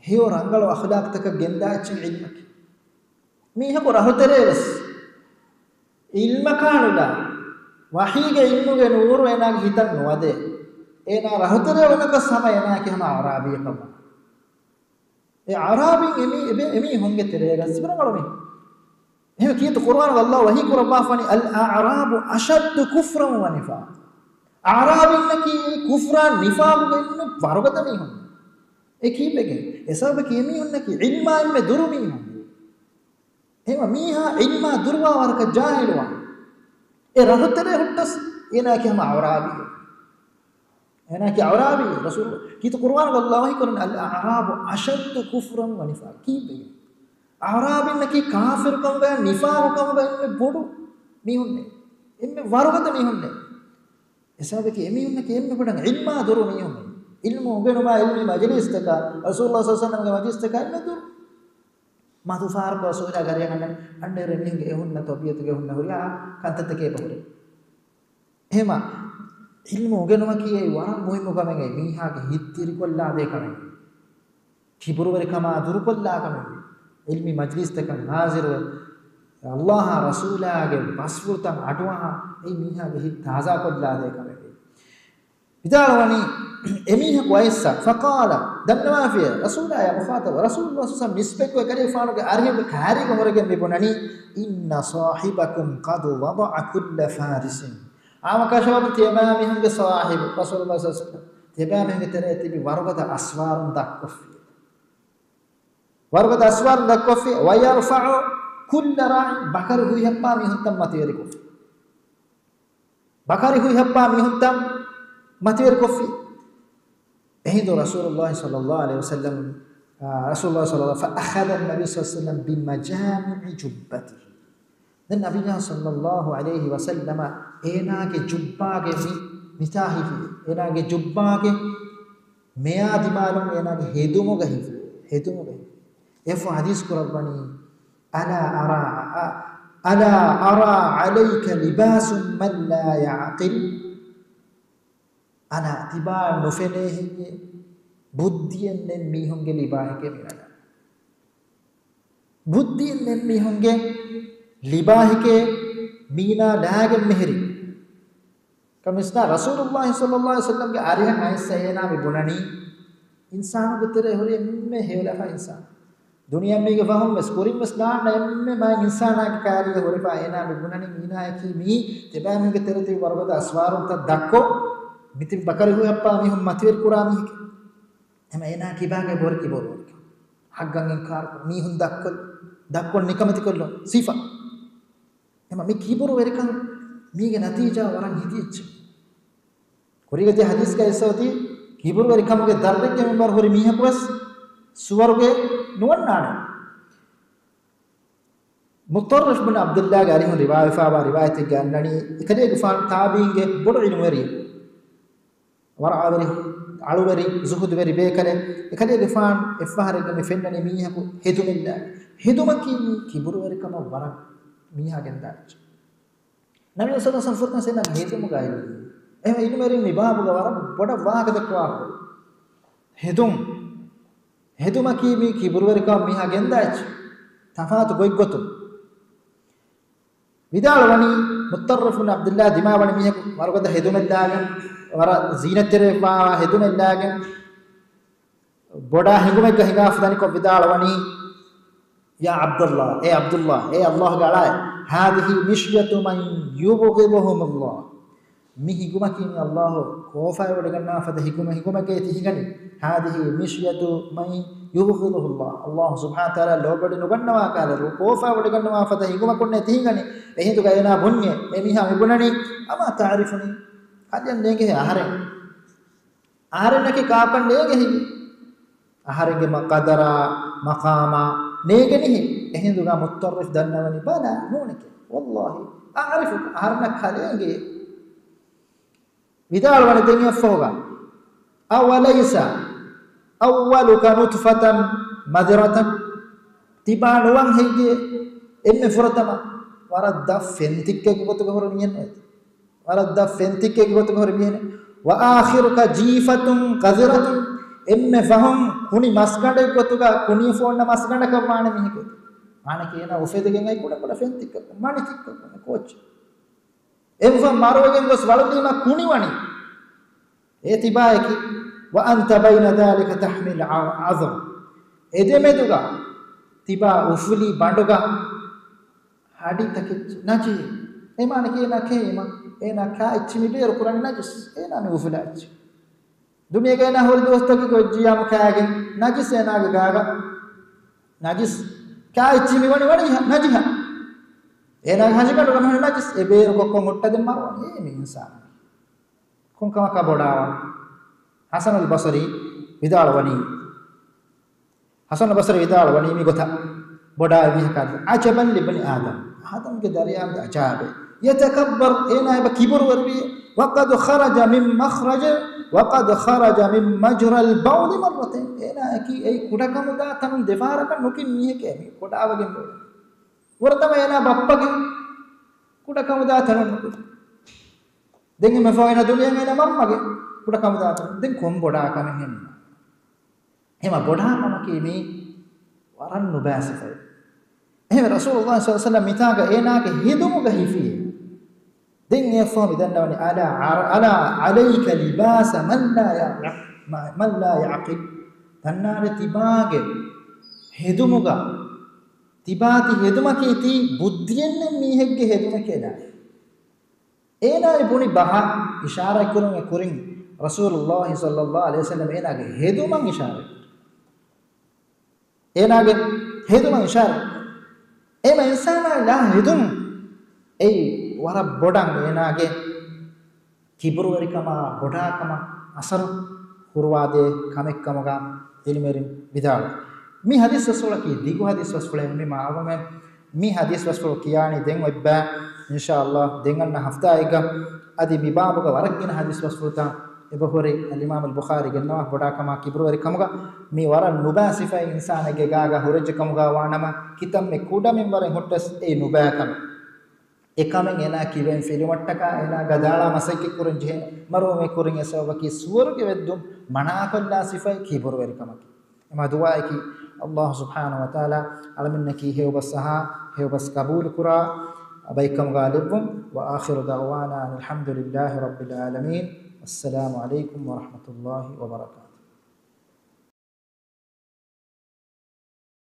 ހެޔޮ ރަނގަޅު އަޚުލާޤުތަކަށް ގެންދާ އެއްޗެއް ޢިލްމަކީ. މީހަކު ރަހުތެރޭ ވެސް ޢިލްމަކާ ނުލާ، ވަޙީގެ ޢިލްމުގެ ނޫރު އޭނާގެ ހިތަށް ނުވަދޭ. އޭނާ ރަހުތެރޭ އުޅުނަކަސް ހަމަ އޭނާއަކީ ހަމަ އަޢްރާބީއަކަށް ވާނެ. އެ އަޢްރާބީން އެމީ-، އެބެ-، އެމީހުންގެ ތެރޭގަ ސިބިރަނގަޅު މީހުން. އެހެން ކީރިތި ޤުރުއާނުގަ ﷲ ވަޙީ ކުރައްވާފަނީ، الأعراب أشد كفرا ونفاقا. އަޢްރާބީންނަކީ ކުފްރާ ނިފާޤުގައި ވަރުގަދަ މީހުން. އެ ކީއްވެގެން؟ އެ ސަބަބަކީ އެމީހުންނަކީ ޢިލްމާ އެންމެ ދުރު މީހުން. އެހެންވީމަ މީހާ ޢިލްމާ ދުރުވާ ވަރަކަށް ޖާހިލުވާނެ. އެ ރަހުތެރޭ ހުއްޓަސް އޭނާއަކީ ހަމަ އަޢްރާބީ. އޭނާއަކީ އަޢްރާބީ. ރަސޫލު ކީރިތި ޤުރުއާނުގަ ﷲ ވަޙީ ކުރަނީ، الأعراب أشد كفرا ونفاقا. ކީއްވެގެން؟ އަޢްރާބީންނަކީ ކާފިރުކަމުގައި ނިފާޤުކަމުގައި އެންމެ ބޮޑު މީހުންނޭ. އެންމެ ވަރުގަދަ މީހުންނޭ. އެ ސަބަބަކީ އެމީހުންނަކީ އެންމެ ބޮޑަށް ޢިލްމާ ދުރު މީހުން. ޢިލްމު އުނގެނުމާ ޢިލްމީ މަޖިލީސްތަކާ، ރަސޫލުﷲ ޞައްލައްލާހު ޢަލައިހި ވަސައްލަމްގެ މަޖިލީސްތަކާ އެންމެ ދުރު. މަދު ފާރަކު ރަސޫލާ ގަރިއަށް އަންނަން، އަންނައިރު އެމީހުންގެ އެހުންނަ ތަބީޢަތުގަ ހުންނަ ހުރިހާ ކަންތައްތަކެއް އެބަހުރޭ. އެހެމަ ޢިލްމު އުނގެނުމަކީ އެއީ ވަރަށް މުހިއްމު ކަމެއް. މީހާގެ ހިތް ދިރިކޮށްލާދޭ ކަމެއް. ކިބުރުވެރިކަމާ ދުރުކޮށްލާ ކަމެއް. ޢިލްމީ މަޖިލީސްތަކަށް ޙާޟިރުވެ، ﷲ އާ ރަސޫލާގެ ބަސްފުޅުތައް އަޑުއަހާ، އެއީ މީހާގެ ހިތް ތާޒާކޮށްލާދޭ ކަމެއް. ވިދާޅުވަނީ، އެމީހަކު އައިސްފަ، فقال، ދަންނަވާފިޔޭ، ރަސޫލާޔާ މުޚާޠަބު، ރަސޫލުﷲ ޞައްލައްލާހު ޢަލައިހި ވަސައްލަމް ނިސްބަތްކޮށް ކަލޭފާނުގެ އަރިހުގެ ކާރީގަ ހުރެގެން މި ބުނަނީ، إن صاحبكم قد وضع كل فارس. އާމަކާށަވަރު ތިޔަބައިމީހުންގެ ޞާޙިބު، ރަސޫލުﷲ ޞައްލައްލާހު ޢަލައިހި ވަސައްލަމް، ތިޔަބައިމީހުންގެ ތެރެއަށް ތިބި ވަރުގަދަ އަސްވާރުން ދަށްކޮށްފި. ވަރުގަދަ އަސްވާރުން ދަށްކޮށްފި، ويرفع كل راع، ބަކަރި ހުއިހައްޕާ މީހުންތައް މަތިވެރިކޮށްފި. ބަކަރި ހުއިހައްޕާ މީހުންތައް މަތިވެރިކޮށްފި. އެހިނދު ރަސޫލުﷲ ޞައްލައްލާހު ޢަލައިހި ވަސައްލަމް ރަސޫލުﷲ ޞައްލަﷲ ޢަލައިހި ވަސައްލަމަ ބިމަޖާމިޢި ޖުއްބަތިހި. ދެން ނަބިއްޔާ ޞައްލަﷲ ޢަލައިހި ވަސައްލަމަ އޭނާގެ ޖުއްބާގެ މި، މިތާ ހިފި، އޭނާގެ ޖުއްބާގެ މެޔާ ދިމާލުން އޭނާގެ ހެދުމުގަ ހިފި، ހެދުމުގަ ހިފި. އެފަ ޙަދީޘް ކުރައްވަނީ، "ألا أرى، ألا أرى عليك لباس من لا يعقل؟" އަނާ ތިބާ ނުފެނޭ ހެއްޔޭ؟ ބުއްދިއެއް ނެތް މީހުންގެ ލިބާހެކޭ މީނާ. ބުއްދިއެއް ނެތް މީހުންގެ ލިބާހެކޭ މީނާ ލާގެން މެހެރީ. ކަމިސްނާ ރަސޫލުﷲ ޞައްލަﷲ ޢަލައިހި ވަސައްލަމްގެ އަރިހަށް އައިސް އޭނާ މި ބުނަނީ، އިންސާނުގެ ތެރޭ ހުރި އެންމެ ހެޔޮލަފާ އިންސާނު. ދުނިޔެ މީގެ ފަހުން ވެސް ކުރިން ވެސް ނާންނަ އެންމެ މާތް އިންސާނާގެ ކާރިއަށް ހުރެފާ އޭނާ މި ބުނަނީ މީނާއަކީ މީ ތިބާމީހުންގެ ތެރެ ތިބި ވަރުގަދަ އަސްވާރުންތައް ދަށްކޮށް، މިތިބި ބަކަރި ހުއްހައްޕާ މީހުން މަތިވެރި ކުރާ މީހެކޭ. އެމަ އޭނާ ކިބާގައި ބޮޑު ކިބުރުވެރިކަން. ޙައްޤަށް އިންކާރު ކުރުން، މީހުން ދަށްކޮށް، ދަށްކޮށް ނިކަމެތިކޮށްލުން ސިފަ. އެމަ މި ކިބުރުވެރިކަން މީގެ ނަތީޖާ ވަރަށް ހިތިއްޗެއް. ކުރީގަ ތި ޙަދީޘްގައި އިސްވަތީ، ކިބުރުވެރިކަމުގެ ދަށްރެއްގެ މިންވަރު ހުރި މީހަކު ވެސް ސުވަރުގެ ނުވަންނާނެ. މުޠައްރިފް ބިން ޢަބްދުﷲގެ އަރިހުން ރިވާވެފާވާ ރިވާޔަތެއްގަ އަންނަނީ، އެކަލޭގެފާން ތާބީންގެ ބޮޑު ޢިލްމުވެރި، ވަރަޢަވެރި، އަޅުވެރި، ޒުހުދުވެރި ބޭކަލެއް. އެކަލޭގެފާން އެއްފަހަރެއްގަ މި ފެންނަނީ މީހަކު ހެދުމެއްލާ. ހެދުމަކީ މީ ކިބުރުވެރިކަމަށް ވަރަށް މީހާ ގެންދާ އެއްޗެއް. ނަބީ ޞައްލަﷲ ޢަލައިހި ވަސައްލަމަ ފުރަތަމަ އޭނާގެ ހެދުމުގައި އެހެން އިލްމުވެރިން މި ބާބުގަ ވަރަށް ބޮޑަށް ވާހަކަ ދެއްކުވާ ހެދުން. ހެދުމަކީ މީ ކިބުރުވެރިކަމަށް މީހާ ގެންދާ އެއްޗެއް. ތަފާތު ގޮތްގޮތުން ވިދާޅުވަނީ، މުޠައްރިފް ބިން ޢަބްދުﷲ ދިމާވަނި މީހަކު ވަރުގަދަ ހެދުމެއްލާގެން، ވަރަށް ޒީނަތްތެރިވާ ހެދުމެއްލާގެން، ބޮޑާ ހިނގުމެއްގަ ހިނގާފަ ދަނިކޮށް ވިދާޅުވަނީ، يا عبد الله، އޭ ޢަބްދުﷲ، އޭ ﷲގެ އަޅާއޭ، هذه مشية من يبغضهم الله. މި ހިނގުމަކީ މި ﷲ ކޯފާވެވޮޑިގަންނަވާ ފަދަ ހިނގުމެއް، ހިނގުމެކޭ ތި ހިނގަނީ. هذه مشية من يبغضه الله. ﷲ ސުބްޙާނަހޫ ވަތަޢާލާ ލޯބިވެވޮޑި ނުގަންނަވާ ކަހަލަ، ކޯފާވެވޮޑިގަންނަވާ ފަދަ ހިނގުމަކުންނޭ ތި ހިނގަނީ. އެހިނދުގަ އޭނާ ބުންޏޭ، އެ މީހާ މި ބުނަނީ، أما تعرفني؟ ކަލެއަށް ނޭނގޭހޭ އަހަރެން. އަހަރެންނަކީ ކާކަށް ނޭނގޭ ހެއްޔޭ؟ އަހަރެންގެ މަ-، ޤަދަރާ، މަޤާމާ ނޭނގެނީހޭ. އެހިނދުގަ މުޠައްރިފް ދަންނަވަނީ، بلى، ނޫނެކޭ. والله، أعرفك، އަހަރެންނަށް ކަލޭނގޭ. ވިދާޅުވަނީ ދެން އެއަށްފަހުގަ، أوليس أولك نطفة مذرة؟ ތިބާ ނުވަން ހެއްޔޭ އެންމެ ފުރަތަމަ ވަރަށް ދަށް ފެންތިއްކެއްގެ ގޮތުގަ ހުރި މީހެއް ނޫންތަ؟ ވަރަށް ދަށް ފެންތިއްކެއްގެ ގޮތުގަ ހުރި މީހެއް. وآخرك جيفة قذرة، އެންމެ ފަހުން ކުނި މަސްގަނޑެއް ގޮތުގަ ކުނިއެފަ އޮންނަ މަސްގަނޑަކަށް ވާނެ މީހެކޭ. މާނައަކީ އޭނާ އުފެދިގެން އައި ކުޑަ ކުޑަ ފެންތިއްކަކު، މަނިތިއްކަކު، ކޯއްޗެއް. އެންފަ މަރުވެގެން ގޮސް ވަޅުލީމަ ކުނިވަނީ. އޭ ތިބާއަކީ، وأنت بين ذلك تحمل عظم. އެދެމެދުގަ ތިބާ އުފުލި ބަނޑުގަ ހަޑިތަކެއްޗި ނަޖީ. އެމާނަކީ އޭނާ ކޭ އެމަ، އޭނާ ކާ އެއްޗި މި ބޭރު ކުރަނީ ނަޖިސް. އޭނާ މި އުފުލާ އެއްޗި. ދުނިޔޭގަ އޭނާ ހުރި ދުވަސްތަކެއް ގޮއްޖިޔާމު ކާގެން ނަޖިސް އޭނާގެ ގާގަ. ނަޖިސް ކާ އެއްޗި މި ވަނީ ވަނީ ނަޖިހަ. އޭނާގެ ހަށިގަނޑުގަ މިހަނު ނަޖިސް އެ ބޭރު ކޮށްކޮށް ހުއްޓަދެން މަރުވަނީ އޭ މި އިންސާނާ. ކޮންކަމަކާ ބޮޑާވާން؟ ޙަސަނުލް ބަޞްރީ ވިދާޅުވަނީ، ޙަސަނުލް ބަޞްރީ ވިދާޅުވަނީ މި ގޮތަށް ބޮޑާ މީހަކާ، عجبا لابن آدم، އާދަމްގެ ދަރިޔާއަށް އަޖާބޭ. يتكبر، އޭނާ އެބަ ކިބުރުވެރިވި. وقد خرج من مخرج، وقد خرج من مجرى البول مرتين. އޭނާއަކީ އެއީ ކުޑަކަމުދާ ތަނުން ދެފަހަރަކަށް ނުކިން މީހެކޭ މީ ކޮޑާވެގެން ބޮޑު. ފުރަތަމަ އޭނާ ބައްޕަގެ ކުޑަކަމުދާ ތަނުން ނުކުތް. ދެން އެންމެ ފަހު އޭނާ ދުނިޔެއަށް އޭނާ މަންމަގެ ކުޑަކަމުދާ ތަނުން. ދެން ކޮން ބޮޑާ ކަމެއް ހެންނަ؟ ހަމަ ބޮޑާ ކަމަކީ މީ ވަރަށް ނުބައި ސިފައެއް. އެހެން ރަސޫލުﷲ ޞައްލަﷲ ޢަލައިހި ވަސައްލަމަ މިތާގަ އޭނާގެ ހެދުމުގަ ހިފިއޭ. ދެން އެއަށްފަހު މި ދަންނަވަނީ، ألا، ألا عليك لباس من لا يع-، من لا يعقل. ދަންނާނެ ތިބާގެ ހެދުމުގަ ތިބާ ތި ހެދުމަކީ ތީ ބުއްދިއެއް ނެތް މީހެއްގެ ހެދުމެކޭ ނާ. އޭނާ އެ ބުނި ބަހަށް އިޝާރާތްކުރުމުގެ ކުރިން ރަސޫލުﷲ ޞައްލަﷲ ޢަލައިހި ވަސައްލަމަ އޭނާގެ ހެދުމަށް އިޝާރާތް ކުރި. އޭނާގެ ހެދުމަށް އިޝާރާތް. އެމަ އިންސާނާ ލާ ހެދުން އެއީ ވަރަށް ބޮޑަށް އޭނާގެ ކިބުރުވެރިކަމާ ބޮޑާކަމަށް އަސަރު ކުރުވާދޭ ކަމެއްކަމުގަ ޢިލްމުވެރިން ވިދާޅުވި. މި ޙަދީޘް ބަސްފުޅަކީ ދިގު ޙަދީޘް ބަސްފުޅެއް. މި މާ އަވަމެން މި ޙަދީޘް ބަސްފުޅު ކިޔާނީ ދެން އޮތްބަ. އިންޝާﷲ ދެން އަންނަ ހަފްތާއެއްގަ އަދި މި ބާބުގަ ވަރަށް ގިނަ ޙަދީޘް ބަސްފުޅުތައް އެބަހުރި އަލްއިމާމު އަލްބުޚާރީ ގެންނަވާ. ބޮޑާކަމާ ކިބުރުވެރިކަމުގަ މި ވަރަށް ނުބައި ސިފައެއް އިންސާނެއްގެ ގާގަ ހުރެއްޖެ ކަމުގަ ވާނަމަ، ކިތަންމެ ކުޑަ މިންވަރެއް ހުއްޓަސް އެއީ ނުބައިކަމެއް. އެކަމެއް އޭނާ ކިބައިން ފިލުމަށްޓަކާ އޭނާ ގަދައަޅާ މަސައްކަތް ކުރަން ޖެހޭ. މަރުވުމެއް ކުރިން އެ ސަބަބަކީ ސުވަރުގެ ވެއްދުން މަނާކޮށްލާ ސިފައެއް ކިބުރުވެރިކަމަކީ. އެމާ ދުޢާއަކީ، ﷲ ސުބްޙާނަހޫ ވަތަޢާލާ އަޅަމެންނަކީ ހެޔޮބަސް އަހާ، ހެޔޮބަސް ޤަބޫލުކުރާ ބައެއްކަމުގަ ލެއްވުން. وآخر دعوانا أن الحمد لله رب العالمين. والسلام عليكم ورحمة الله وبركاته.